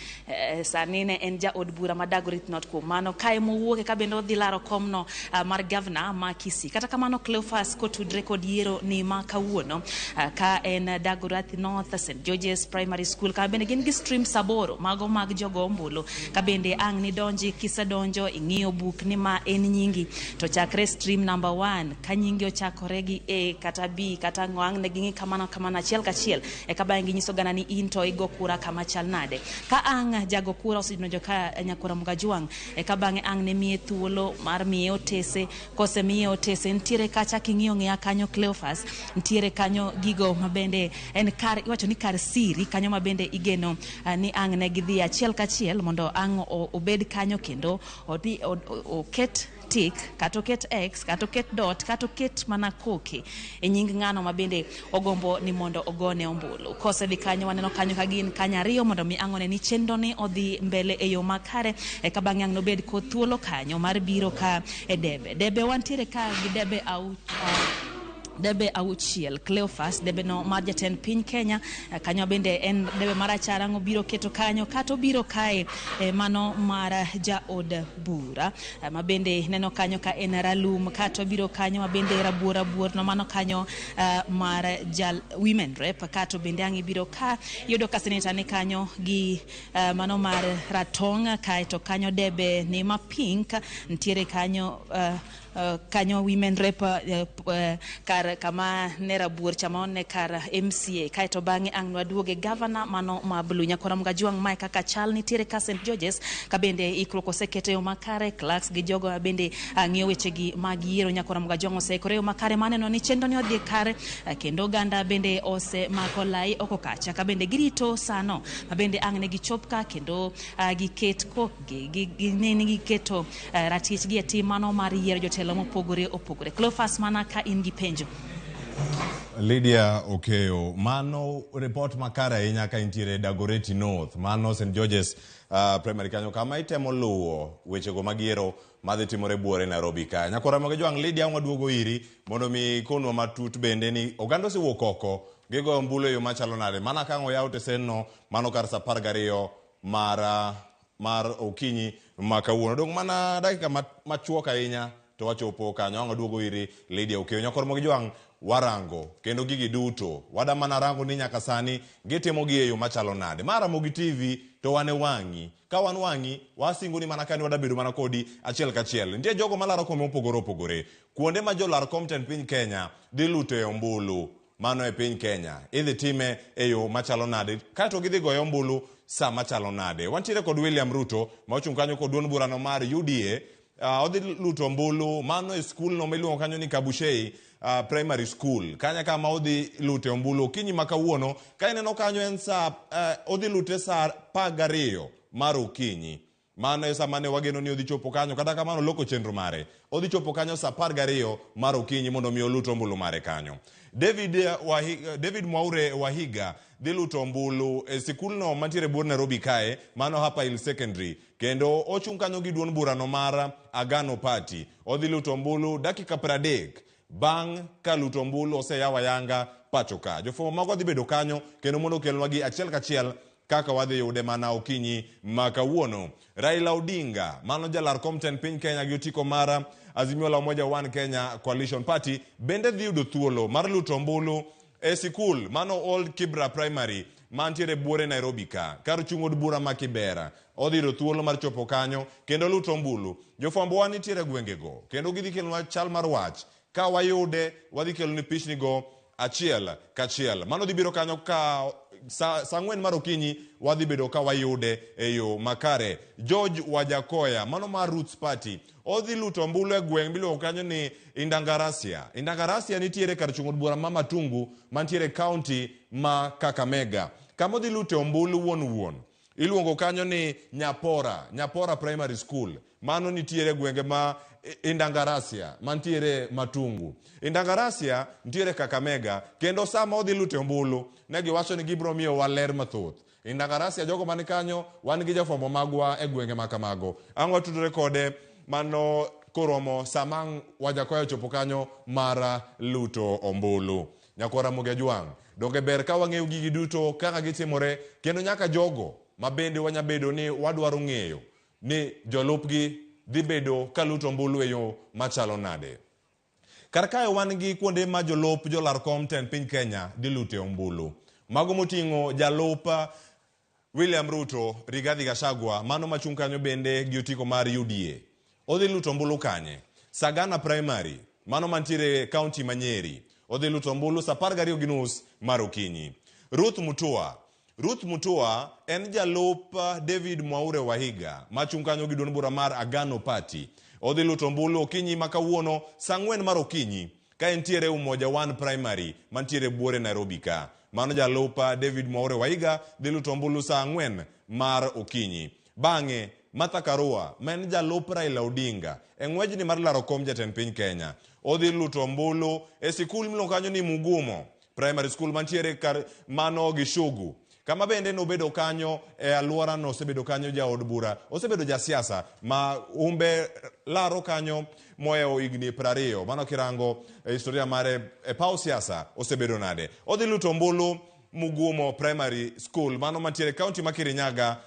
sani ne en jaod bura ma Dagoretti North, kuom mano kae mowuoke ka bende odhi laro komno mar governor ma Kisii. Kata kamano Cleophas kotudre kod yiero ni ma kawuono ka en Dagoretti North St George's Primary School ka bende gin gi streams 8 mago mag jogo ombulu ka bende ang' nidonji kisedonjo ing'iyo buk ni ma en nyingi to chakre stream number 1 ka nyingi ochakore gi A kata B kata ang'o ang' ne ging'i kamano kamano achiel kachiel eka bang'e ginyiso gana ni in to igo kura kama chal nade. Ka ang' jago kura osedonjo ka Nyakora Mugajwang' eka bang'e ang' ne miye thuolo mar miye otese, kosemiye otese nitiere kacha king'iyo ng'iya kanyo Cleophas nitiere kanyo gigo mabende en kar iwacho ni kar siri kanyo mabende igeno ni ang' ne gidhi achiel kachiel mondo ang' obed kanyo kendo odhi oket tick kata oket X kata oket dot kata oket mana koke e nying ng'ano mabende ogombo ni mondo ogone ombulu. Kosedhi kanyo waneno kanyo ka gin kanyo ariyo mondo mi ang' one ni chenro ni odhi mbele e yo makare eka bang'e ang' nobed kod thuolo kanyo mar biro ka e debe. Debe wantiere ka gi debe debe 6 Cleophas, debe no mar jatend piny Kenya kanyo bende en debe marachar ang' obiro keto kanyo kata obiro kae mano mar jaod bura ma bende neno kanyo ka en ralum kata obiro kanyo ma bende rabuor rabuor no mano kanyo mar jal women rep kata bende ang' ibiro ka yudo ka senator ni kanyo gi mano mar ratong' kaeto kanyo debe ni ma pink nitiere kanyo kanyo women rep kar kama ne rabuor chama one kar MCA, kaeto bang'e ang' nwaduoge gavana mano ma Blue. Nyakora Mgajwang', mae kaka chal nitiere ka St George's, ka bende ikruok oseket e yo makare, clerks gi jogo bende ng'iyo wechegi mag yiero. Nyakora Mgajwang' oseikore e yo makare, maneno ni chenro ni odhi kare, kendo oganda bende osemako lai oko kacha, ka bende girito sano ma bende ang' ne gichop ka kendo giket kokgi ni giketo ratichgi e tim mano mar yiero jotelo mopogore opogore. Cleophas, mana ka in gi penjo. Lydia Okeyo, mano report makare ahinya ka intiere Dagoretti North, mano St George's Primary kanyo kama itemo luwo wechego mag yiero madhi timore buore Nairobi ka. Nyakora Ramogi Jwang', Lydia waduogo iri mondo mi ikonwa matut bende ni oganda osewuok oko gigoyo ombulu e yo machalo nade. Mana ka ang' oyaw tesenno mano kar sa 12 mar okinyi ma kawuono. Dong' mana dakika machuok ahinya to wachopo kanyo. Ang' waduogo iri Lydia Okeyo. Nyakora Ramogi Jwang', warango kendo gigi duto wada mana rango ni nyaka sani gitimo gi e yo machalo nade. Mar Ramogi TV to wan e wang'i. Ka wan wang'i, wasingo ni mana kani wadabedo mana kodi achiel kachiel. Nitie jogo malaro kombe mopogore opogore. Kuonde ma jolar kom tend piny Kenya dhi luto e ombulu. Mano e piny Kenya. Idhi time e yo machalo nade. Kaeto gidhi goyo ombulu sa machalo nade. Wantiere kod William Ruto ma ochung' kanyo kod duond burano mar UDA. Odhi luto ombulu mano e skul no miluongo kanyo ni Kabuchai Primary School. Kanya kama odhi lute ombulu okinyi ma kawuono. Ka ineno kanyo en sa odhi lute sa 12 mar okinyi. Mano e sama ne wageno ni odhi chopo kanyo, kata kamano oloko chenro mare. Odhi chopo kanyo sa 12 mar okinyi mondo mi olut ombulu mare kanyo. David Mwaure Wahiga dhi luto ombulu e sikulno mantiere buor Nairobi kae, mano Upper Hill Secondary. Kendo ochung' kanyo gi duond burano mar Agano Party. Odhi luto ombulu dakika 30 bang' ka luto ombulu oseyaw ayanga pacho ka. Jofwambo mago dhi bedo kanyo kendo mondo okelnwa gi achiel kachiel kaka wadhi yude mana okinyi ma kawuono. Raila Odinga, mano jalar kom tend piny Kenya gi otiko mar Azimio la Umoja One Kenya Coalition Party, bende dhi yudo thuolo mar luto ombulu e sikul mano Old Kibra Primary mantiere buore Nairobi ka, kar chung' od bura ma Kibera. Odhi yudo thuolo mar chopo kanyo kendo luto ombulu. Jofwambo wa nitiere gwengego kendo gidhi kelonwa chal mar wach. Ka wayude, wadhi keloni pichni go achiel kachiel. Mano dhi biro kanyo ka sa 4 mar okinyi wadhi bedo ka wayude e yo makare. George Wajakoya, mano mar Roots Party, odhi luto ombulu e gweng' miluongo kanyo ni Indangarasia. Indangarasia nitiere kar chung' od bura ma Matungu mantiere county ma Kakamega. Kama odhi lute ombulu wuon wuon iluongo kanyo ni Nyapora, Nyapora Primary School. Mano nitiere gwenge ma Indangarasia mantiere Matungu. Indangarasia nitiere Kakamega, kendo sama odhi lute ombulu ne giwacho ni gibiro miyowa ler mathoth. Indangarasia jogo man kanyo wan gi jafwambo magwa e gwenge ma kamago. Ang' watudore kode mano koromo sama Wajakoya ochopo kanyo mar luto ombulu. Nyakwar Ramogi Ajwang', donge ber ka wang'eyo gigi duto kaka gitimore, kendo nyaka jogo ma bende wanyabedo ni wadwaro ng'eyo ni jolupgi dhi bedo ka luto ombulu e yo machalo nade. Kar kae wan gi kuonde ma jolup jolar kom tend piny Kenya dhi lute ombulu. Mago moting'o jalup William Ruto, Rigathi Gachagua, mano machung' kanyo bende gi otiko mar UDA. Odhi luto ombulu kanye? Sagana Primary, mano mantiere county ma Nyeri. Odhi luto ombulu sa 12:30 mar okinyi. Ruth Mutua. Ruth Mutua en jalup David Mwaure Wahiga machung' kanyo gi duond bura mar Agano Party. Odhi luto ombulu okinyi ma kawuono sa 4 mar okinyi ka entiere Umoja One Primary mantiere buore Nairobi ka. Mano jalup David Mwaure Wahiga dhi luto ombulu sa 4 mar okinyi. Bang'e, Martha Karua, ma en jalup Raila Odinga e ng'wejni mar laro kom jatend piny Kenya, odhi luto ombulu e sikul miluongo kanyo ni Mugumo Primary School mantiere kar mano Gishugu. Kama bende nobedo kanyo e alworano, osebedo kanyo jaod bura, osebedo jasiasa ma umbe laro kanyo mohewo higni 20. Mano kirango e historia mare e paw siasa osebedo nade. Odhi luto ombulu Mugumo Primary School mano mantiere county ma Kirinyaga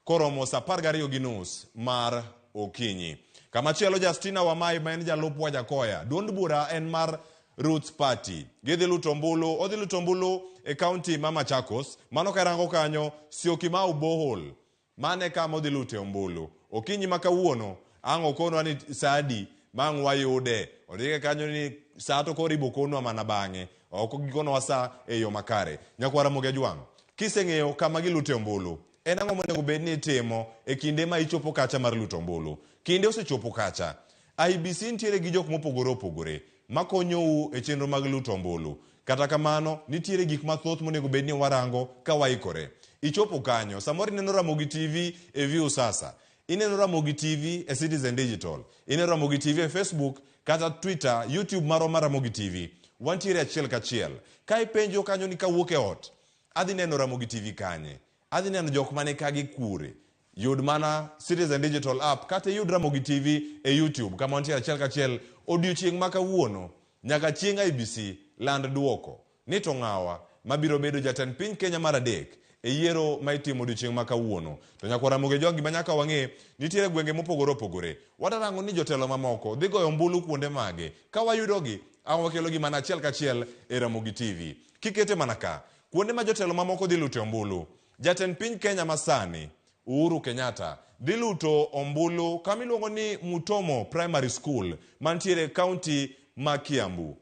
koromo sa 12:30 mar okinyi. Kamachielo Justina Wamai ma en jalup Wajakoya, duond bura en mar Roots Party. Gidhi luto ombulu, odhi luto ombulu e county ma Machakos. Mano karango kanyo Syokimau Borehole. Mane kama odhi lute ombulu. Okinyi ma kawuono ang' okonwa ni sa adi ma ang' wayude. Ondike kanyo ni saa to koro ibokonwa mana bang'e. Ok gikonwa saa e yo makare. Nyakwar Ramogi Ajwang', kiseng'eyo kama gilute ombulu, en ang'o monego bed ni itimo e kinde ma ichopo kacha mar luto ombulu? Kinde osechopo kacha. IEBC nitiere gi jok mopogore opogore makonyou e chenro mag luto ombulu. Kata kamano, nitiere gik mathoth monego bed ni warango ka waikore. Ichopo kanyo, samoro ineno Ramogi TV e Viusasa, ineno Ramogi TV e Citizen Digital, ineno Ramogi TV e Facebook kata Twitter, YouTube marwa mar Ramogi TV. Wantiere achiel kachiel. Ka ipenjo kanyo ni kawuok e ot, adhi neno Ramogi TV kanye? Adhi neno jok mane kagi kure? Yud mana Citizen Digital app kata iyud Ramogi TV e YouTube kama wantiere achiel kachiel odiochieng' ma kawuono nyaka chieng' IEBC land duoko ni to ng'awa mabiro bedo jatend piny Kenya mar adek e yiero ma itimo odiochieng' ma kawuono. To nyakwar Ramogi Ojwang' gima nyaka wang'e, nitiere gwenge mopogore opogore. Wadarango ni jotelo mamoko dhi goyo ombulu kuonde mage. Ka wayudogi, ang' wakelogi mana achiel kachiel e Ramogi TV. Kikete mana ka, kuonde ma jotelo mamoko dhi lute ombulu. Jatend piny Kenya masani, Uhuru Kenyatta, dhi luto ombulu kama iluongo ni Mutomo Primary School mantiere e kaunti ma Kiambu.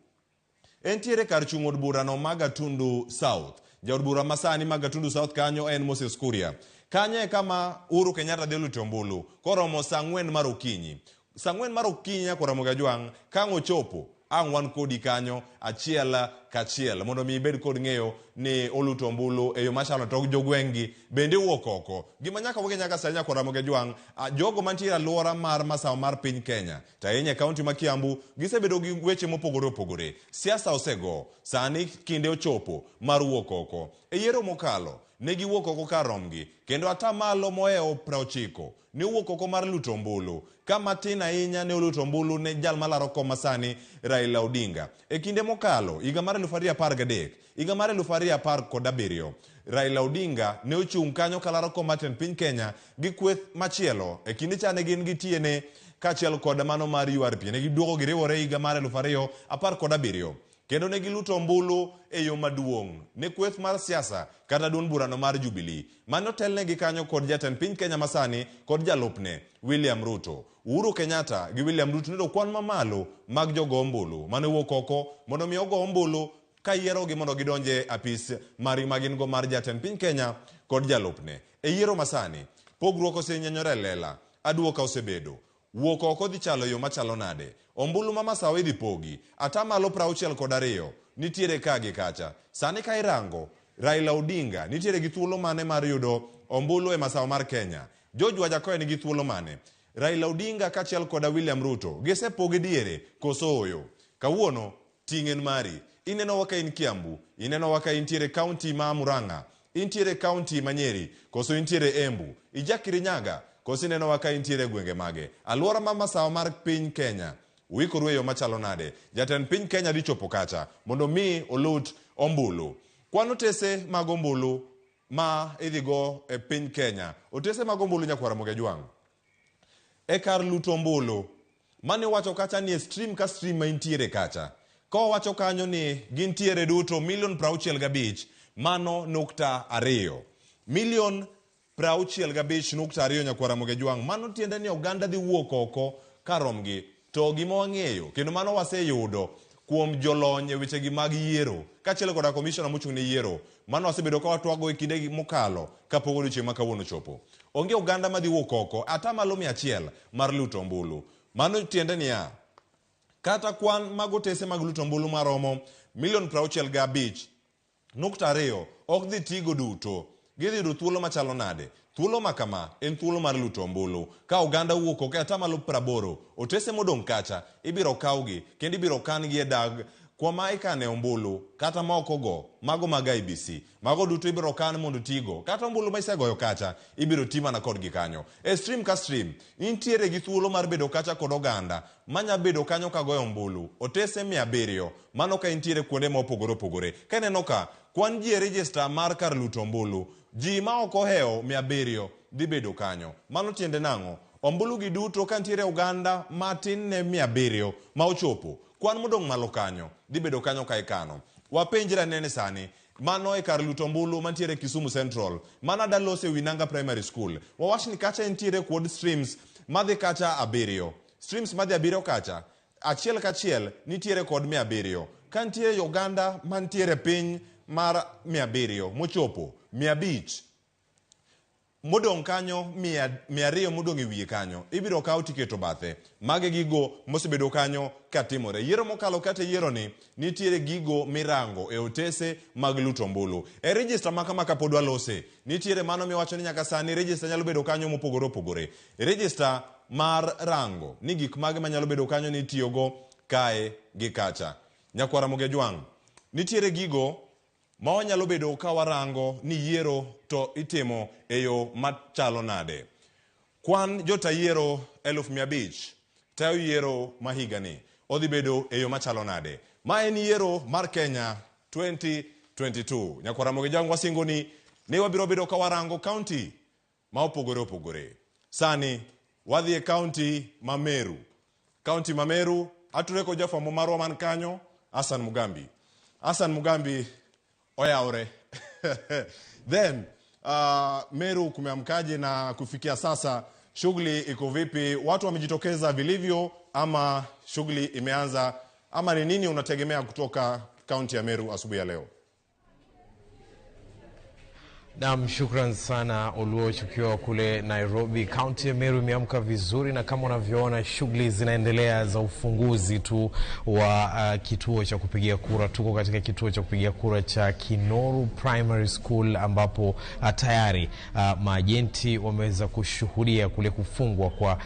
Entiere kar chung' od burano ma Gatundu South. Jaod bura masani ma Gatundu South kanyo en Moses Kuria. Kanyo e kama Uhuru Kenyatta dhi lute ombulu koromo saa ang'wen mar okinyi. Saa ang'wen mar okinyi nyaka Ramogi Ajwang' ka ang' ochopo ang' wan kodi kanyo achiel kachiel mondo mi ibed kod ng'eyo ni oluto ombulu e yo machalo to jogweng'gi bende wuok oko. Gima nyaka wang'e nyaka sani nyaka Ramogi Ajwang', jogo mantie e alwora mar masawa mar piny Kenya to ahinya e kaunti ma Kiambu gisebedo gi weche mopogore opogore. Siasa osego, sani kinde ochopo mar wuok oko. E yiero mokalo ne giwuok oko kar romgi kendo atamalo mohewo 90 ne owuok oko mar luto ombulu ka matin ahinya ne oluto ombulu ne jal malaro kom masani Raila Odinga. E kinde mokalo, higa mar 2013, higa mar 2017, Raila Odinga ne ochung' kanyo kalaro kom mar tend piny Kenya gi kweth machielo. E kinde cha ne gin gi TNA kaachiel kod mano mar URP. Ne giduogo giriwore higa mar 2017 kendo ne giluto ombulu e yo maduong' ne kweth mar siasa kata duond burano mar Jubilee mane otelnegi kanyo kod jatend piny Kenya masani kod jalupne William Ruto. Uhuru Kenyatta gi William Ruto noyudo kwan mamalo mag jogo ombulu mane owuok oko mondo mi ogo ombulu ka yierogi mondo gidonj e apis margi ma gin go mar jatend piny Kenya kod jalupne. E yiero masani, pogruok osenyenyore e lela, aduoka osebedo. Wuok oko dhi chalo e yo machalo nade? Ombulu ma Masawa idhi pogi, atamalo 62 nitiere ka gi kacha. Sani ka irango, Raila Odinga nitiere gi thuolo mane mar yudo ombulu e masawa mar Kenya? George Wajackoyah nigi thuolo mane? Raila Odinga kaachiel koda William Ruto gisepogi diere koso ooyo? Kawuono ting' en mari. Inenowa ka in Kiambu, inenowa ka intiere kaunti ma Murang'a, intiere kaunti ma Nyeri, koso intiere Embu, ija Kirinyaga, koso inenowa ka intiere gwenge mage? Alwora ma masawa mar piny Kenya, uikoru e yo machalo nade? Jatend piny Kenya dhi chopo kacha mondo mi olut ombulu. Kwan otese mag ombulu ma idhi go e piny Kenya. Otese mag ombulu nyakwar Ramogi Ajwang'. E kar luto ombulu, mane wacho kacha ni e stream ka stream ma intiere kacha, ka wawacho kanyo ni gintiere duto milion 65 mano nukta ariyo. Milion 65.2 nyakwar Ramogi Ajwang', mano tiende ni oganda dhi wuok oko ka romgi. To gima wang'eyo, kendo mano waseyudo kuom jolony e wechegi mag yiero, kaachiel koda komishona mochung' ne yiero, mano wasebedo ka watwago e kinde mokalo kapok odiochieng' ma kawuono ochopo. Onge oganda madhi wuok oko atamalo 100 mar luto ombulu. Mano tiende niya, kata kwan mag otese mag luto ombulu maromo milion 65.2 ok dhi tigo duto. Gidhi yudo thuolo machalo nade? Thuolo ma kama en thuolo mar luto ombulu. Ka oganda owuok oko e atamalo 80, otese modong' kacha ibiro kawgi kendo ibiro kan-gi e dag kuma ikane ombulu kata ma ok ogo, mago mag IEBC. Mago duto ibiro kan mondo tigo. Kata ombulu ma isegoyo kacha ibiro ti mana kodgi kanyo. E stream ka stream, intiere gi thuolo mar bedo kacha kod oganda manya bedo kanyo ka goyo ombulu. Otese 700, mano ka intiere kuonde ma opogore opogore. Ka ineno ka, kwan ji e register mar kar luto ombulu, ji ma ok ohewo 700 dhi bedo kanyo. Mano tiende nang'o? Ombulu gi duto ka nitiere oganda matin ne 700 ma ochopo, kwan modong' malo kanyo dhi bedo kanyo ka ikano. Wapenjre ane ni sani, mano e kar luto ombulu mantiere Kisumu Central, mano adwa loso e wi Nanga Primary School. Wawach ni kacha entiere kuod streams madhi kacha abiriyo. Streams madhi 7 kacha, achiel kachiel nitiere kod 700. Ka nitiere oganda mantiere piny mar 700 mochopo 500 modong' kanyo 200 modong' e wiye kanyo ibiro kaw tiketo bathe. Mage gigo mosebedo kanyo katimore. Yiero mokalo kata yiero ni nitiere gigo mirango e otese mag luto ombulu. E register ma kama kapod walose, nitiere mano miwacho ni nyaka sani register nyalo bedo kanyo mopogore opogore. Register mar rango ni gik mage manyalo bedo kanyo ni itiyogo kae gi kacha. Nyakwara Ramogi Ajwang', nitiere gigo ma wanyalo bedo ka warango ni yiero to itimo e yo machalo nade. Kwan jota yiero 500,000 tayo yiero ma higani odhi bedo e yo machalo nade. Ma en yiero mar Kenya 2022. Nyakwara Ramogi Ajwang' wasingo ni wabiro bedo ka warango kaunti ma opogore opogore. Sani wadhi e kaunti ma Meru. Kaunti ma Meru ature kod jafwambo marwa man kanyo, Hassan Mugambi. Hassan Mugambi oyawre. Then Meru kumeamkaje na kufikia sasa shughuli iko vipi? Watu wamejitokeza vilivyo ama shughuli imeanza, ama ni nini unategemea kutoka kaunti ya Meru asubuhi ya leo? Naam, shukran sana Oluoch ukiwa kule Nairobi. Kaunti ya Meru imeamka vizuri na kama unavyoona shughuli zinaendelea za ufunguzi tu wa kituo cha kupigia kura. Tuko katika kituo cha kupigia kura cha Kinoru Primary School ambapo tayari maajenti wameweza kushuhudia kule kufungwa kwa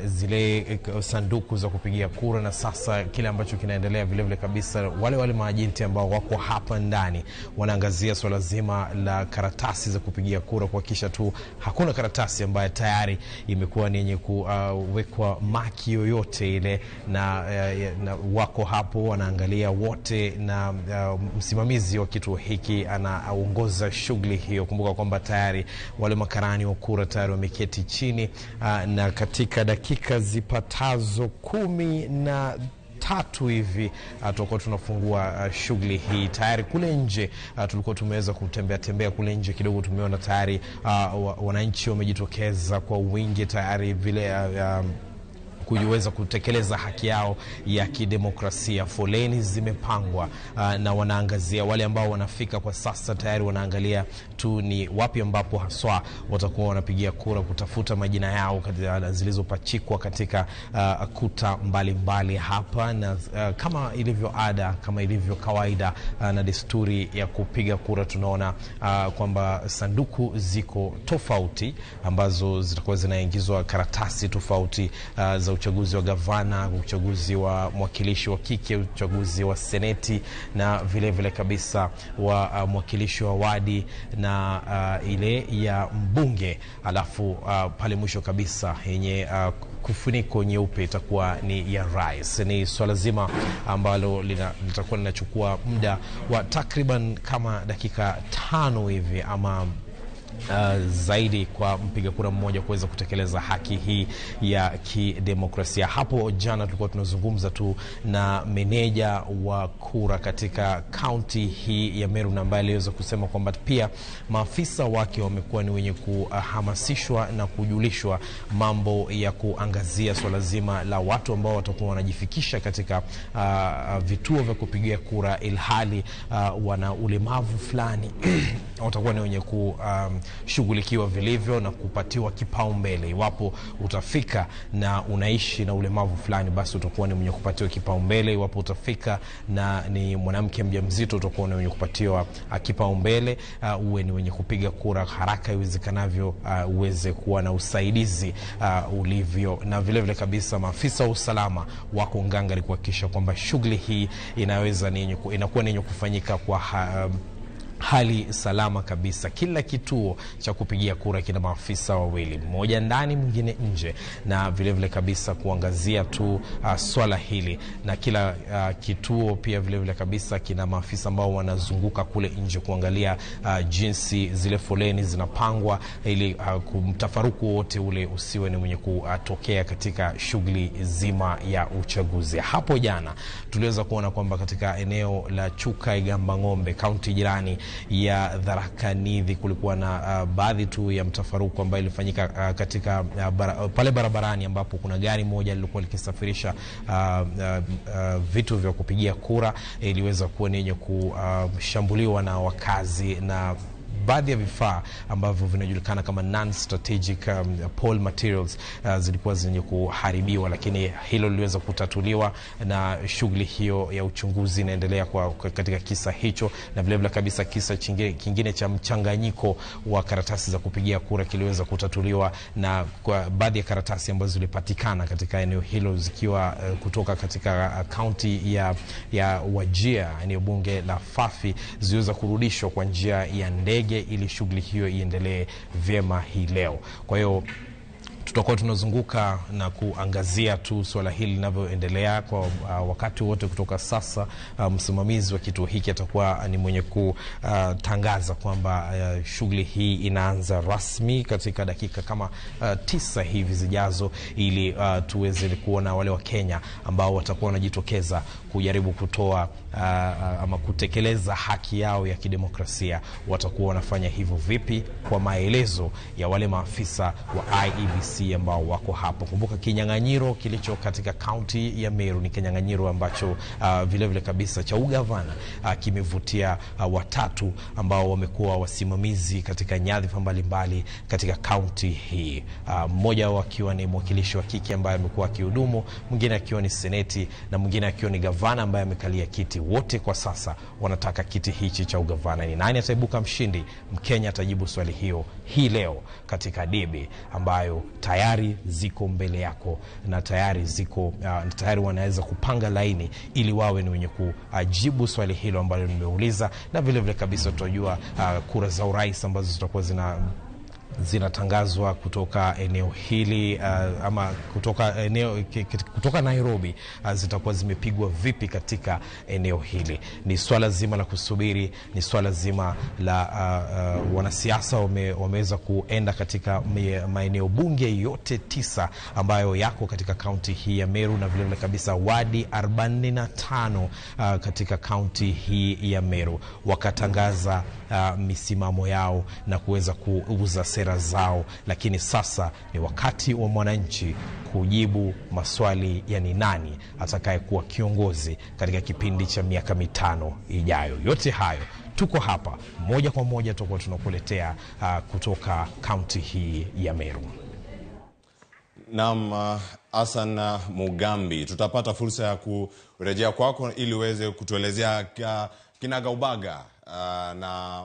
zile sanduku za kupigia kura, na sasa kile ambacho kinaendelea vile vile kabisa wale maajenti ambao wako hapa ndani wanaangazia swala zima la karatasi za kupigia kura, kuhakikisha tu hakuna karatasi ambayo tayari imekuwa ni yenye kuwekwa maki yoyote ile, na wako hapo wanaangalia wote, na msimamizi wa kituo hiki anaongoza shughuli hiyo. Kumbuka kwamba tayari wale makarani wa kura tayari wameketi chini, na katika dakika zipatazo 13 hivi tutakuwa tunafungua shughuli hii. Tayari kule nje tulikuwa tumeweza kutembea tembea kule nje kidogo, tumeona tayari wananchi wamejitokeza kwa wingi tayari vile kuweza kutekeleza haki yao ya kidemokrasia. Foleni zimepangwa na wanaangazia wale ambao wanafika kwa sasa tayari wanaangalia tu ni wapi ambapo haswa watakuwa wanapigia kura, kutafuta majina yao zilizopachikwa katika kuta mbalimbali hapa. Na kama ilivyo ada, kama ilivyo kawaida na desturi ya kupiga kura, tunaona kwamba sanduku ziko tofauti ambazo zitakuwa zinaingizwa karatasi tofauti za uchaguzi wa gavana, uchaguzi wa mwakilishi wa kike, uchaguzi wa seneti na vile vile kabisa wa mwakilishi wa wadi na ile ya mbunge. Alafu pale mwisho kabisa yenye kufuniko nyeupe itakuwa ni ya rais. Ni swala zima ambalo litakuwa linachukua muda wa takriban kama dakika 5 hivi ama zaidi kwa mpiga kura mmoja kuweza kutekeleza haki hii ya kidemokrasia. Hapo jana tulikuwa tunazungumza tu na meneja wa kura katika kaunti hii ya Meru, na ambaye aliweza kusema kwamba pia maafisa wake wamekuwa ni wenye kuhamasishwa na kujulishwa mambo ya kuangazia swala zima la watu ambao watakuwa wanajifikisha katika vituo vya kupigia kura ilhali wana ulemavu fulani watakuwa ni wenye kushughulikiwa vilivyo na kupatiwa kipaumbele. Iwapo utafika na unaishi na ulemavu fulani, basi utakuwa ni mwenye kupatiwa kipaumbele. Iwapo utafika na ni mwanamke mjamzito, utakuwa ni mwenye kupatiwa kipaumbele. Uwe ni mwenye kupiga kura haraka iwezekanavyo, uweze kuwa na usaidizi ulivyo. Na vile vile kabisa maafisa wa usalama wako ngangari kuhakikisha kwamba shughuli hii inaweza inakuwa ni kufanyika kwa hali salama kabisa. Kila kituo cha kupigia kura kina maafisa wawili, mmoja ndani mwingine nje, na vile vile kabisa kuangazia tu swala hili. Na kila kituo pia vile vile kabisa kina maafisa ambao wanazunguka kule nje kuangalia jinsi zile foleni zinapangwa ili mtafaruku wote ule usiwe ni mwenye kutokea katika shughuli zima ya uchaguzi. Hapo jana tuliweza kuona kwamba katika eneo la Chuka Igamba Ng'ombe, kaunti jirani ya Tharaka Nithi. Kulikuwa na baadhi tu ya mtafaruku ambayo ilifanyika katika pale barabarani ambapo kuna gari moja lilikuwa likisafirisha vitu vya kupigia kura, iliweza kuwa ni yenye kushambuliwa na wakazi na baadhi ya vifaa ambavyo vinajulikana kama non-strategic poll materials zilikuwa zenye kuharibiwa, lakini hilo liliweza kutatuliwa na shughuli hiyo ya uchunguzi inaendelea kwa katika kisa hicho. Na vilevile kabisa kisa kingine cha mchanganyiko wa karatasi za kupigia kura kiliweza kutatuliwa na kwa baadhi ya karatasi ambazo zilipatikana katika eneo hilo zikiwa kutoka katika kaunti ya Wajir, eneo bunge la Fafi, ziliweza kurudishwa kwa njia ya ndege ili shughuli hiyo iendelee vyema hii leo. Kwa hiyo tutakuwa tunazunguka na kuangazia tu swala hili linavyoendelea kwa wakati wote kutoka sasa. Msimamizi wa kituo hiki atakuwa ni mwenye kutangaza kwamba shughuli hii inaanza rasmi katika dakika kama 9 hivi zijazo, ili tuweze kuona wale wa Kenya ambao watakuwa wanajitokeza kujaribu kutoa ama kutekeleza haki yao ya kidemokrasia watakuwa wanafanya hivyo vipi, kwa maelezo ya wale maafisa wa IEBC ambao wako hapo. Kumbuka kinyang'anyiro kilicho katika kaunti ya Meru ni kinyang'anyiro ambacho vile vile kabisa cha ugavana kimevutia watatu ambao wamekuwa wasimamizi katika nyadhifa mbalimbali katika kaunti hii. Mmoja wao akiwa ni mwakilishi wa kike ambaye amekuwa akihudumu, mwingine akiwa ni seneti na mwingine akiwa ni gavana ambaye amekalia kiti. Wote kwa sasa wanataka kiti hichi cha ugavana. Ni nani ataibuka mshindi? Mkenya atajibu swali hiyo hii leo katika debe ambayo tayari ziko mbele yako na tayari ziko tayari wanaweza kupanga laini ili wawe ni wenye kujibu swali hilo ambalo nimeuliza. Na vile vile kabisa tutajua kura za urais ambazo zitakuwa zinatangazwa kutoka eneo hili ama kutoka eneo kutoka Nairobi zitakuwa zimepigwa vipi katika eneo hili. Ni swala zima la kusubiri, ni swala zima la wanasiasa wameweza kuenda katika maeneo bunge yote 9 ambayo yako katika kaunti hii ya Meru, na vile vile kabisa wadi 45 katika kaunti hii ya Meru, wakatangaza misimamo yao na kuweza kuuza sera zao. Lakini sasa ni wakati wa mwananchi kujibu maswali ya ni nani atakayekuwa kiongozi katika kipindi cha miaka 5 ijayo. Yote hayo tuko hapa moja kwa moja tutakuwa tunakuletea kutoka kaunti hii ya Meru. Naam, Hassan Mugambi, tutapata fursa ya kurejea kwako ili uweze kutuelezea kinagaubaga na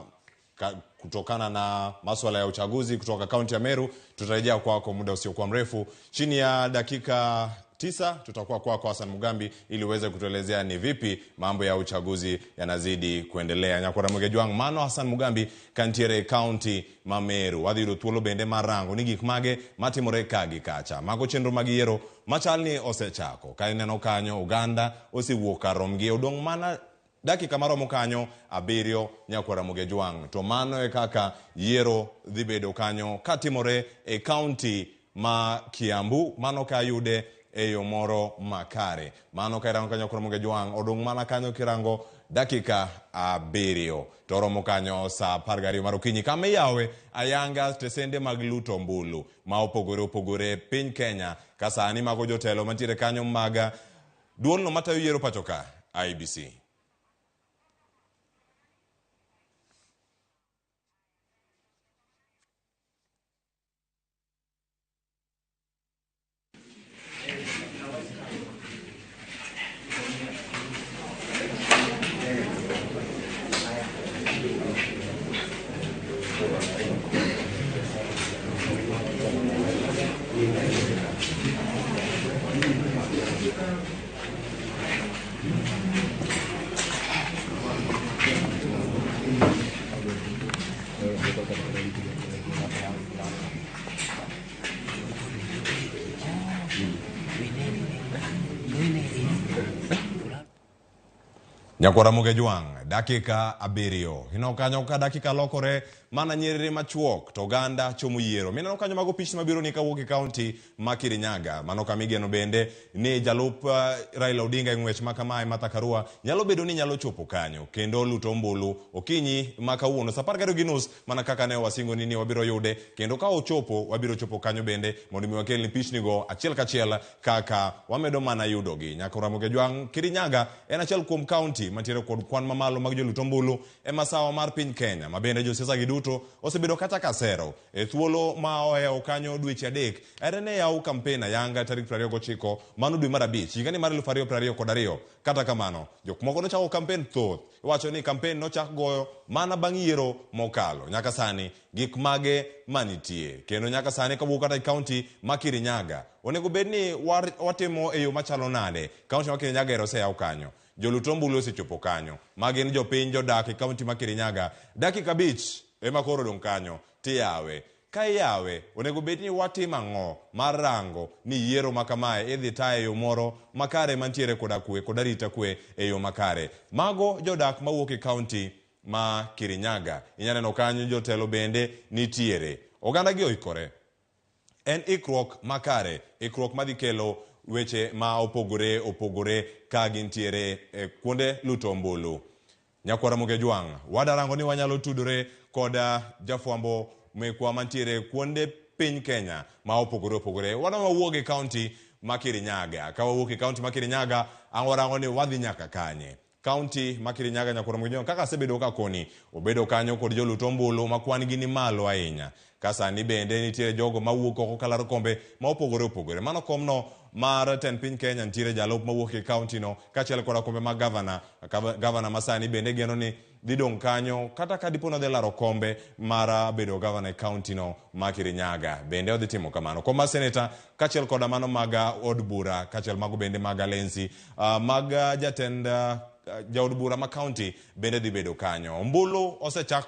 kutokana na masuala ya uchaguzi kutoka kaunti ya Meru. Tutarejea kwako muda usiokuwa mrefu, chini ya dakika 9 tutakuwa kwako Hassan Mugambi ili uweze kutuelezea ni vipi mambo ya uchaguzi yanazidi kuendelea. Nyakwara Mugejwang mano Hassan Mugambi kantiere kaunti ma Meru. Wadhi yudo thuolo bende mar rango ni gik mage matimore ka gi kacha. Mago chenro mag yiero machal ni osechako. Ka ineno kanyo Uganda osewuok kar romgi, odong' mana dakika maromo kanyo 7 Nyakwara Mugejwang. To mano e kaka yiero dhi bedo kanyo katimore e kaunti ma Kiambu. Mano ka yude e yo moro makare. Mano ka irango kanyo Nyakwara Mugejwang, odong' mana kanyo kirango dakika 7 to oromo kanyo saa 12 mar okinyi, kama iyawe ayanga stesende mag luto ombulu ma opogore opogore piny Kenya. Ka sani mago jotelo mantiere kanyo mag duolno matayo yiero pacho ka IEBC. Nyakwara Mugejwang, dakika 7. Ineno kanyo ka dakika lokore mana nyiriri machuok to oganda chomo yiero. Mineno kanyo mago pichni mabiro ni kawuok e kaunti ma Kirinyaga. Mano kama igeno bende ni jalup Raila Odinga e ng'wech ma kamae Martha Karua nyalo bedo ni nyalo chopo kanyo kendo luto ombulu okinyi ma kawuono saa 12:30 mana kaka ne wasingoni ni wabiro yude, kendo ka ochopo wabiro chopo kanyo bende mondo mi wakelni pichnigo achiel kachiel kaka wamedo mana yudogi. Nyaka Ramogi Ojwang', Kirinyaga en achiel kuom kaunti mantiere kod kwan mamalo mag jolut ombulu e masawa mar piny Kenya, ma bende josiasa gi duto osebedo kata kasero e thuolo ma ohewo kanyo dweche 3 ere ne yaw kampen ayanga tarik 29 mano dwe mar 5 higani mar 2022. Kata kamano jok moko nochako kampen thoth, iwacho ni kampen nochak goyo mana bang' yiero mokalo. Nyaka sani gik mage manitie kendo nyaka sani kawuok kata e kaunti ma Kirinyaga onego bed ni watimo e yo machalo nade? Kaunti ma Kirinyaga ero oseyaw kanyo, jolut ombulu osechopo kanyo, ma gin jopiny jodak e kaunti ma Kirinyaga. Dakika 5 ema koro odong' kanyo tiyawe. Ka iyawe onego bed ni watimo ang'o mar rango ni yiero ma kamae idhi taye e yo moro makare mantiere koda kwe kod arita kwe e yo makare. Mago jodak mawuok e kaunti ma Kirinyaga. Inyalo neno kanyo jotelo bende nitiere. Oganda gi oikore. En ikruok makare, ikruok madhi kelo weche ma opogore opogore ka gintiere e kuonde luto ombulu. Nyakwar Ramogi Ojwang', wadarango ni wanyalo tudore kod jafwambo mekwa mantiere kuonde piny Kenya ma opogore opogore. Wadwa wawuog e kaunti ma Kirinyaga. Ka wawuok e kaunti ma Kirinyaga, ang' warango ni wadhi nyaka kanye. Kaunti ma Kirinyaga, Nyakwar Ramogi Ojwang', kaka asebedo ka koni, obedo kanyo kod jolut ombulu ma kwan gi ni malo ahinya. Ka sani bende nitiere jogo mawuok oko kalaro kombe ma opogore opogore. Mano komno mar tend piny Kenya nitiere jalup mawuok e kaunti no kaachiel koda kombe mag gavana. Gavana ma sani bende geno ni dhi dong' kanyo kata ka dipo ni odhi laro kombe mar bedo gavana e kaunti no ma Kirinyaga. Bende odhi timo kamano. Kom mar seneta kaachiel koda mano mag od bura kaachiel mago bende mag alensi mag jatend jaod bura ma kaunti bende dhi bedo kanyo. Ombulu osechak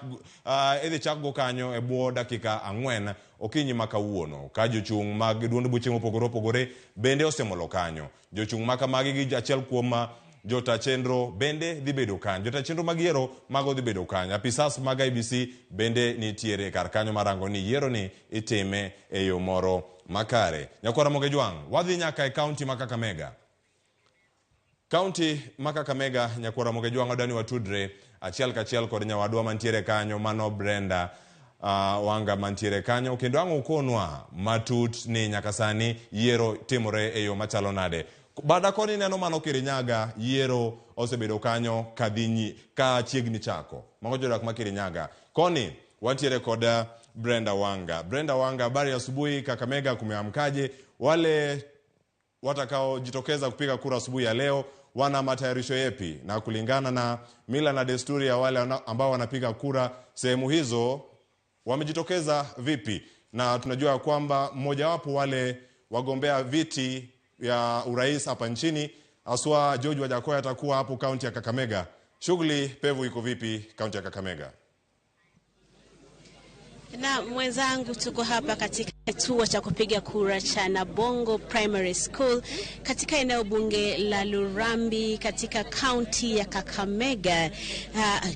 idhi chak go kanyo e bwo dakika 4 okinyi ma kawuono ka jochung' mag duond buche mopogore opogore bende osemolo kanyo. Jochung' ma kamagi gi achiel kuom jota chenro bende dhi bedo kanyo. Jota chenro mag yiero mago dhi bedo kanyo. Apisas mag IEBC bende nitiere kar kanyo marango ni yiero ni itime e yo moro makare. Nyakwar Ramogi Ojwang', wadhi nyaka e kaunti ma Kakamega. Kaunti ma Kakamega, Nyakwar Ramogi Ojwang' adwani watudre achiel kachiel kod nyawadwa mantiere kanyo mano Brenda Wanga mantiere kanyo, kendo ang' ukonwa matut ni nyaka sani yiero timore e yo machalo nade. Bada koni neno mano Kirinyaga, yiero osebedo kanyo kadhi ka chiegni chako. Mago jodak ma Kirinyaga. Koni wantiere kod Brenda Wanga. Brenda Wanga, habari asubuhi Kakamega, kumeamkaje? Wale watakaojitokeza kupiga kura asubuhi ya leo wana matayarisho yepi? Na kulingana na mila na desturi ya wale ambao wanapiga kura sehemu hizo wamejitokeza vipi? Na tunajua kwamba mmojawapo wale wagombea viti ya urais hapa nchini aswa George Wajackoyah atakuwa hapo kaunti ya Kakamega. Shughuli pevu iko vipi kaunti ya Kakamega? Na mwenzangu, tuko hapa katika kituo cha kupiga kura cha Nabongo Primary School katika eneo bunge la Lurambi katika kaunti ya Kakamega.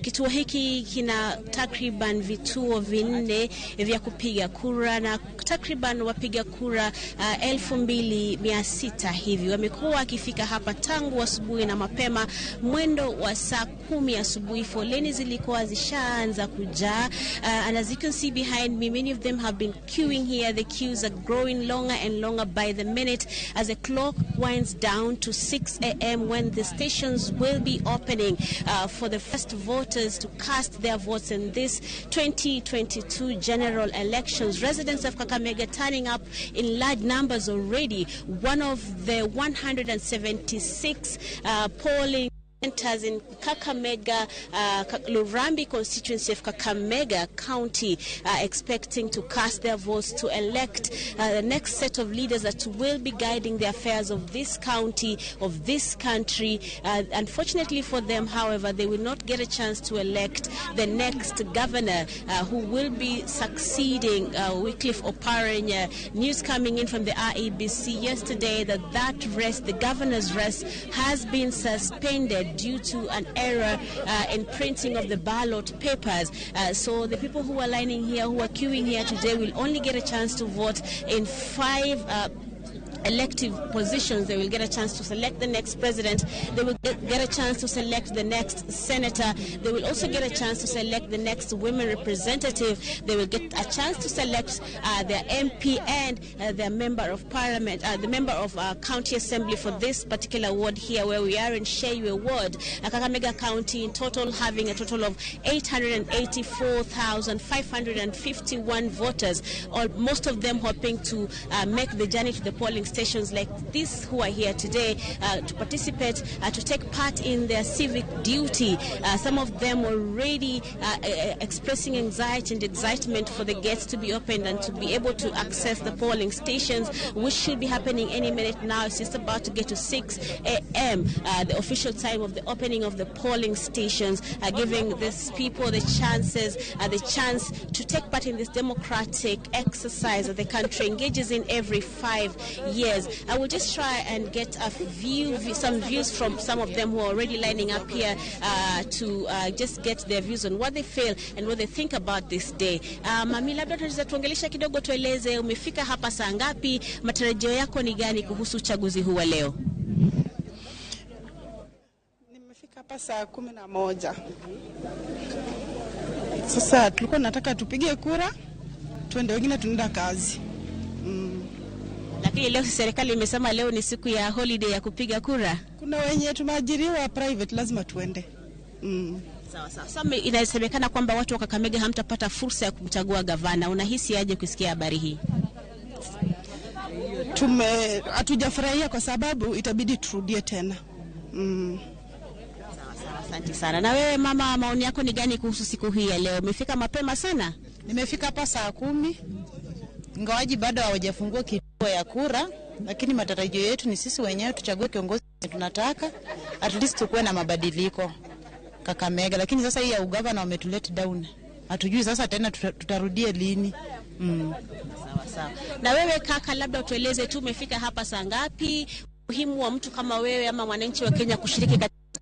Kituo hiki kina takriban vituo 4 vya kupiga kura na takriban wapiga kura 2600 hivi wamekuwa wakifika hapa tangu asubuhi na mapema. Mwendo wa saa 10 asubuhi foleni zilikuwa zishaanza kujaa. And as you can see behind me, many of them have been queuing here. The queues are growing longer and longer by the minute as the clock winds down to 6 a.m. when the stations will be opening for the first voters to cast their votes in this 2022 general elections. Residents of Kakamega turning up in large numbers already. One of the 176 polling centers in Kakamega, Lurambi constituency of Kakamega County, expecting to cast their votes to elect the next set of leaders that will be guiding the affairs of this county, of this country. Unfortunately for them, however, they will not get a chance to elect the next governor who will be succeeding Wycliffe Oparanya. News coming in from the IEBC yesterday that race, the governor's race, has been suspended due to an error in printing of the ballot papers. So the people who are lining here, who are queuing here today, will only get a chance to vote in 5 elective positions. They will get a chance to select the next president. They will get a chance to select the next senator. They will also get a chance to select the next women representative. They will get a chance to select their MP and their member of parliament, the member of county assembly for this particular ward here where we are in Sheywe ward. Kakamega County in total having a total of 884,551 voters, or most of them hoping to make the journey to the polling stations like this who are here today to participate, to take part in their civic duty. Some of them already expressing anxiety and excitement for the gates to be opened and to be able to access the polling stations, which should be happening any minute now. It's just about to get to 6 a.m., the official time of the opening of the polling stations, giving these people the chance to take part in this democratic exercise that the country engages in every 5 years. I will just try and get a view, some views from some of them who are already lining up here to just get their views on what they feel and what they think about this day. Mami, labda tunaweza tuongelesha kidogo, tueleze umefika hapa saa ngapi, matarajio yako ni gani kuhusu uchaguzi huu wa leo? Nimefika hapa saa 11. Sasa tulikuwa tunataka tupige kura, tuende, wengine tunaenda kazi. Lakini leo serikali imesema leo ni siku ya holiday ya kupiga kura. Kuna wenye tumeajiriwa private, lazima tuende. Sawa sawa. Sasa inasemekana kwamba watu wa Kakamega hamtapata fursa ya kumchagua gavana. Unahisi aje kusikia habari hii? Hatujafurahia kwa sababu itabidi turudie tena. Sawa sawa, asante sana. Na wewe mama, maoni yako ni gani kuhusu siku hii ya leo? Umefika mapema sana? Nimefika hapa saa 10. Ingawaji bado hawajafungua kituo ya kura, lakini matarajio yetu ni sisi wenyewe tuchague kiongozi tunataka, at least tukuwe na mabadiliko Kakamega. Lakini sasa hii ya ugavana wametulete down, hatujui sasa tena tutarudie lini. Sawa sawa. Na wewe kaka, labda utueleze tu umefika hapa saa ngapi, muhimu wa mtu kama wewe ama mwananchi wa Kenya kushiriki katika...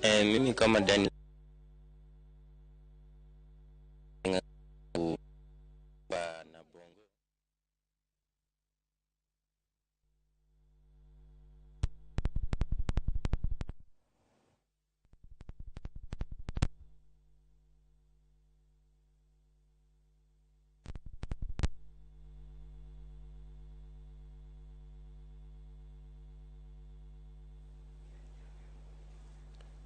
Mimi kama Daniel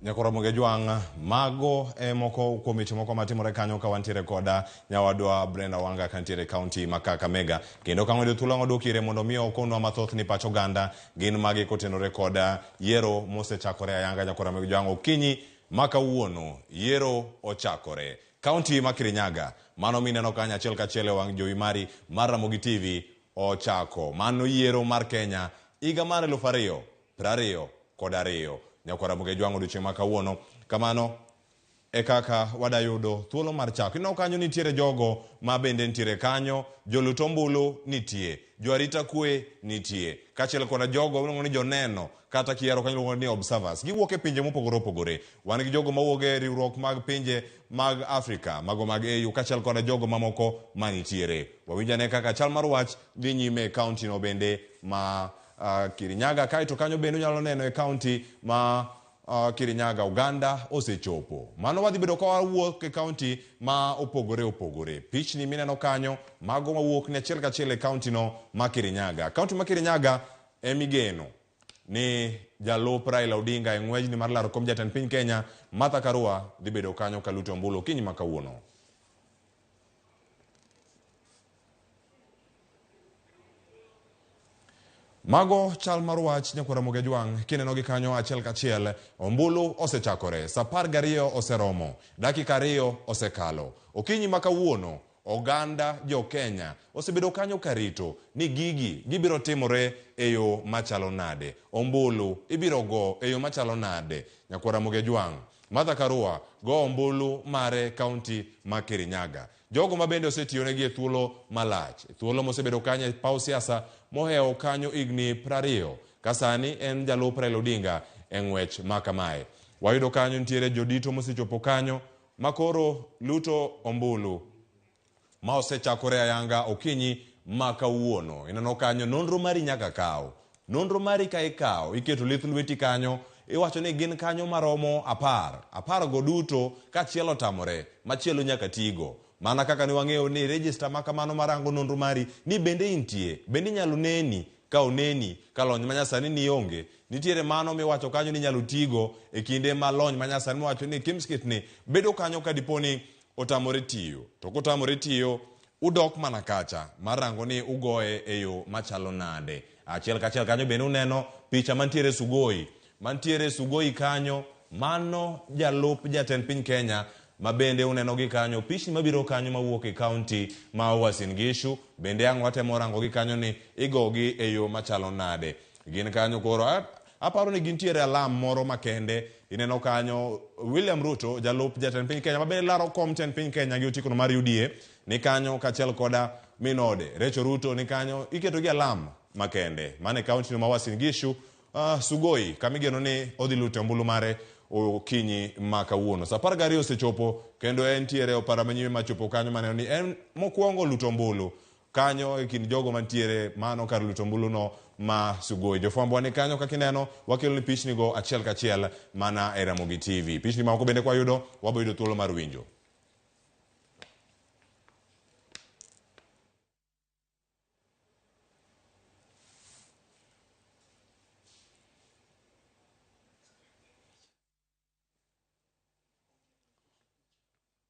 Nyakoro Mogejwang mago e moko kuom weche moko matimore kanyo ka wantiere koda nyawadwa Brenda Wanga kantiere county ma Kakamega, kendo ka ng'wedo thuolo odok ire mondo mi okonwa mathoth ni pach oganda gin magi kotenore koda yiero mosechakore ayanga. Nyakoro Mogejwang, okinyi ma kawuono yiero ochakore county ma Kirinyaga, mano mineno kanyo achiel kachiel e wang' jowi mari mar Ramogi TV ochako mano yiero mar Kenya higa mar 2022. Nyakwara Mogejwang odiochieng' ma kawuono kamano e kaka wadayudo thuolo mar chako. Ineno kanyo nitiere jogo ma bende nitiere kanyo, jolut ombulu nitie, joarita kwe nitie, kaachiel koda jogo miluongo ni joneno kata kiero kanyo iluongo ni observers. Giwuok e pinje mopogore opogore. Wan gi jogo mawuok e riwruok mag pinje mag Afrika, mago mag AU, kaachiel koda jogo mamoko manitiere. Wawinj ane kaka chal mar wach dhi nyime e county no bende ma Kirinyaga. Kaeto kanyo bende unyalo neno e county ma Kirinyaga Uganda osechopo. Mano wadhi bedo ka wawuok e county ma opogore opogore. Pichni mineno kanyo mago mawuok ni achiel kachiel e county no ma Kirinyaga. County ma Kirinyaga emigeno ni jalup Raila Odinga e ng'wejni mar laro kom jatend piny Kenya Martha Karua dhi bedo kanyo kaluto ombulu okinyi ma kawuono. Mago chal mar wach Nyakwara Mogejwang kineno gi kanyo achiel kachiel ombulu osechakore, saa 12 oseromo, dakika 2 osekalo. Okinyi ma kawuono oganda jo Kenya osebedo kanyo karito ni gigi gibiro timore e yo machalo nade, ombulu ibiro go e yo machalo nade. Nyakwara Mogejwang, Martha Karua go ombulu mare county ma Kirinyaga. Jogo ma bende osetiyonegi e thuolo malach, e thuolo mosebedo kanyo e paw siasa mohewo kanyo higni 20, ka sani en jalup Raila Odinga e ng'wech ma kamae. Wayudo kanyo nitiere jodito mosechopo kanyo makoro luto ombulu ma osechakore ayanga okinyi ma kawuono. Ineno kanyo nonro mari nyaka kaw. Nonro mari ka ikawo, iketo lith lweti kanyo, iwacho ni gin kanyo maromo 10. 10 go duto kachiel otamore, machielo nyaka tigo. Mana kaka ne wang'eyo ni register ma kamano marango nonro mari ni bende intie, bende inyalo neni ka oneni ka lony manyasani ni onge. Nitiere mano miwacho kanyo ni inyalo tigo e kinde ma lony manyasani miwacho ni KIEMS kit ni bedo kanyo ka dipo ni otamore tiyo. To kotamore tiyo, udok mana kacha mar rango ni ugoye e yo machalo nade. Achiel kachiel kanyo bende uneno picha mantiere Sugoi. Mantiere Sugoi kanyo, mano jalup jatend piny Kenya ma bende uneno gi kanyo. Pichni mabiro kanyo mawuok e kaunti ma Uasin Gishu, bende ang' watemo rango gi kanyo ni igogi e yo machalo nade. Gin kanyo koro, aparo ni gintiere alam moro makende. Ineno kanyo William Ruto, jalup jatend piny Kenya, ma bende laro kom tend piny Kenya gi otikono mar UDA, ni kanyo kaachiel koda min ode Rachel Ruto ni kanyo, iketo gi alam makende. Mano e kaunti ma Uasin Gishu, Sugoi, kama igeno ni odhi lute ombulu mare okinyi ma kawuono. Sa 12 osechopo kendo entiere opara manyime machopo kanyo maneno ni en mokwongo luto ombulu kanyo e kind jogo mantiere mano kar luto ombulu no ma Sugoi. Jofwambo ni kanyo kaka ineno wakelo ni pichni go achiel kachiel mana e Ramogi TV. Pichni mamoko bende kwayudo wabo yudo thuolo mar winjo.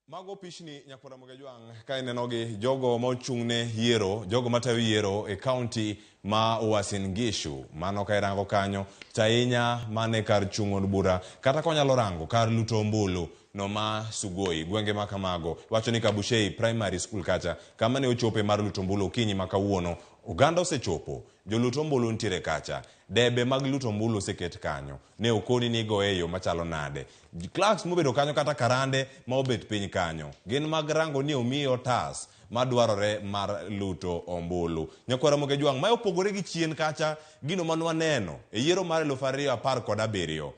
Mago pichni nyakwar Ramogi Ajwang' ka inenogi jogo ma ochung'ne yiero, jogo matayo yiero e kaunti ma Uasin Gishu. Mano ka irango kanyo, to ahinya mane kar chung' od bura, kata konyalo rango kar luto ombulu no ma Sugoi, gwenge ma kamago. Wacho ni Kabuchai Primary School kacha, kama ne ochope mar luto ombulu okinyi ma kawuono. Oganda osechopo, jolut ombulu nitiere kacha. Debe mag luto ombulu oseket kanyo. Ne okoni ni igoye e yo machalo nade. Clerks mobedo kanyo kata karande ma obet piny kanyo gin mag rango ni omiyi otas madwarore mar luto ombulu. Nyakwar Ramogi Ajwang', mae opogore gi chien kacha gino mane waneno e yiero mar 2017.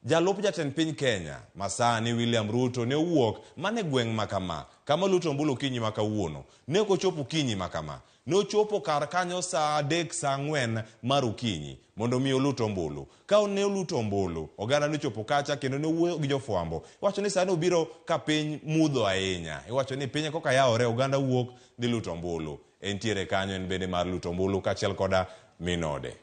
Jalup jatend piny Kenya masani William Ruto ne owuok mana e gweng' ma kama, kama luto ombulu okinyi ma kawuono. Ne ok ochopo okinyi ma kama. Ne ochopo kar kanyo saa 3 saa 4 mar okinyi mondo mi olut ombulu. Ka ne oluto ombulu, oganda ne ochopo kacha kendo ne owuoyo gi jofwambo. Iwacho ni sani obiro ka piny mudho ahinya. Iwacho ni piny koka yawore, oganda wuok dhi luto ombulu. Entiere kanyo en bende mar luto ombulu kaachiel koda min ode.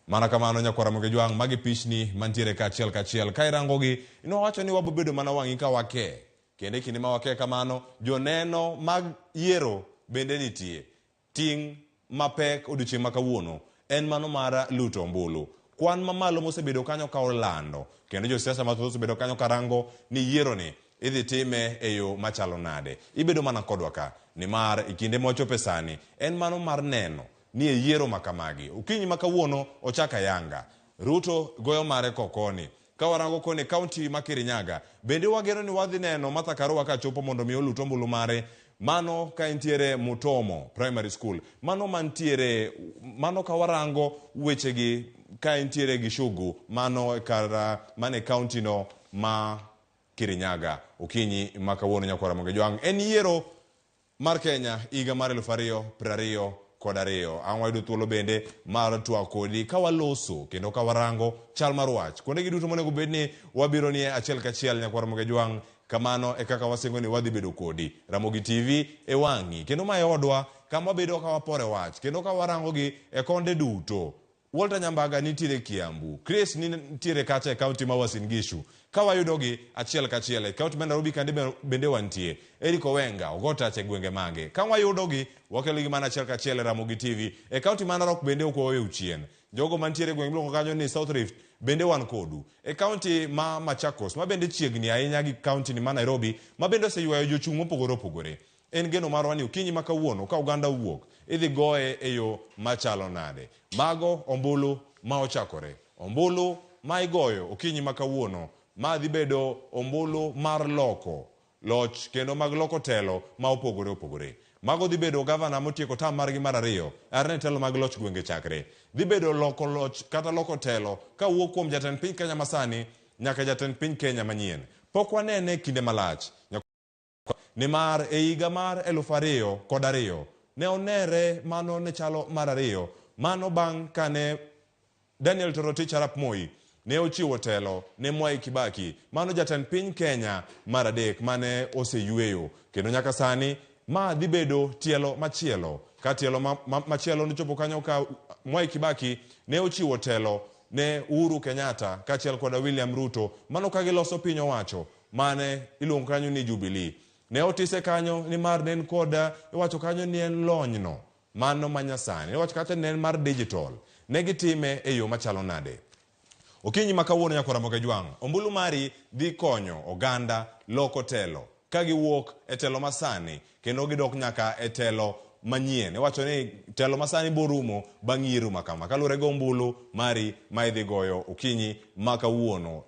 Mana kamano nyakwar Ramogi Ajwang', magi pichni mantiere kaachiel kachiel. Ka irangogi, nowacho ni wabobedo mana wang'i ka wake. Kendo e kinde ma wake kamano, joneno mag yiero bende nitie. Ting' mapek odiochieng' ma kawuono en mano mar luto ombulu. Kwan mamalo mosebedo kanyo ka olando, kendo josiasa mathoth osebedo kanyo ka rango ni yiero ni idhi time e yo machalo nade. Ibedo mana kodwa ka, nimar e kinde mwachope sani en mano mar neno ni e yiero ma kamagi. Okinyi ma kawuono ochak ayanga. Ruto goyo mare kokoni. Ka warango koni e kaunti ma Kirinyaga, bende wageno ni wadhi neno Martha Karua ka chopo mondo mi olut ombulu mare. Mano ka entiere Mutomo Primary School. Mano mantiere, mano ka warango wechegi ka entiere Gichugu, mano kar mane kaunti no ma Kirinyaga. Okinyi ma kawuono nyakwar Ramogi Ajwang', en yiero mar Kenya higa mar 2022. Ang' wayudo thuolo bende mar twak kodi ka waloso kendo ka warango chal mar wach. Kuondegi duto monego bed ni wabiro nie achiel kachiel nyakwar Ramogi Ajwang'. Kamano e kaka wasingo ni wadhi bedo kodi. Ramogi TV e wang'i. Kendo ma e odwa kama wabedo ka wapore wach kendo ka warango gi e konde duto. Walter Nyambaga nitiere Kiambu, Chris nitiere kacha e kaunti ma Uasin Gishu. Ka wayudogi achiel kachiel e kaunti ma Nairobi kande bende wantie. Eric Owenga ogo tach e gwenge mage. Ka wayudogi, wakelogi mana achiel kachiel e Ramogi TV. E kaunti ma Narok bende ok waweyo chien. Jogo mantiere e gweng' miluongo kanyo ni South Rift bende wan kodu. E kaunti ma Machakos ma bende chiegni ahinya gi kaunti ni ma Nairobi ma bende oseywayo jochung' mopogore opogore. En geno marwa ni okinyi ma kawuono ka oganda owuok, idhi goye e yo machalo nade. Mago ombulu ma ochakore. Ombulu ma igoyo okinyi ma kawuono, ma dhi bedo ombulu mar loko loch kendo mag loko telo ma opogore opogore. Mago dhi bedo gavana motieko tam margi mar ariyo are ne telo mag loch gwenge chakre. Dhi bedo loko loch kata loko telo kawuok kuom jatend piny Kenya masani nyaka jatend piny Kenya manyien. Pok wanene kinde malach. Nimar e higa mar 2002 ne onere mano ne chalo mar ariyo mano bang' kane Daniel Toroitich arap Moi ne ochiwo telo ne Mwai Kibaki, mano jatend piny Kenya mar adek mane oseyueyo. Kendo nyaka sani ma dhi bedo tielo machielo. Ka tielo ma, ma, machielo nochopo kanyo ka Mwai Kibaki ne ochiwo telo ne Uhuru Kenyatta kaachiel koda William Ruto, mano ka giloso piny owacho mane iluongo kanyo ni Jubilee. Ne otise kanyo nimar ne en koda iwacho kanyo ni en lonyno mano manyasani. Iwacho kata ni en mar digital. Ne gitime e yo machalo nade? Okinyi ma kawuono nyakora Ramogi Jwang', ombulu mari dhi konyo oganda loko telo ka giwuok e telo masani kendo gidok nyaka e telo manyien. Iwacho ni telo masani borumo bang' yiero ma kama kaluwore gi ombulu mari ma idhi goyo okinyi ma kawuono.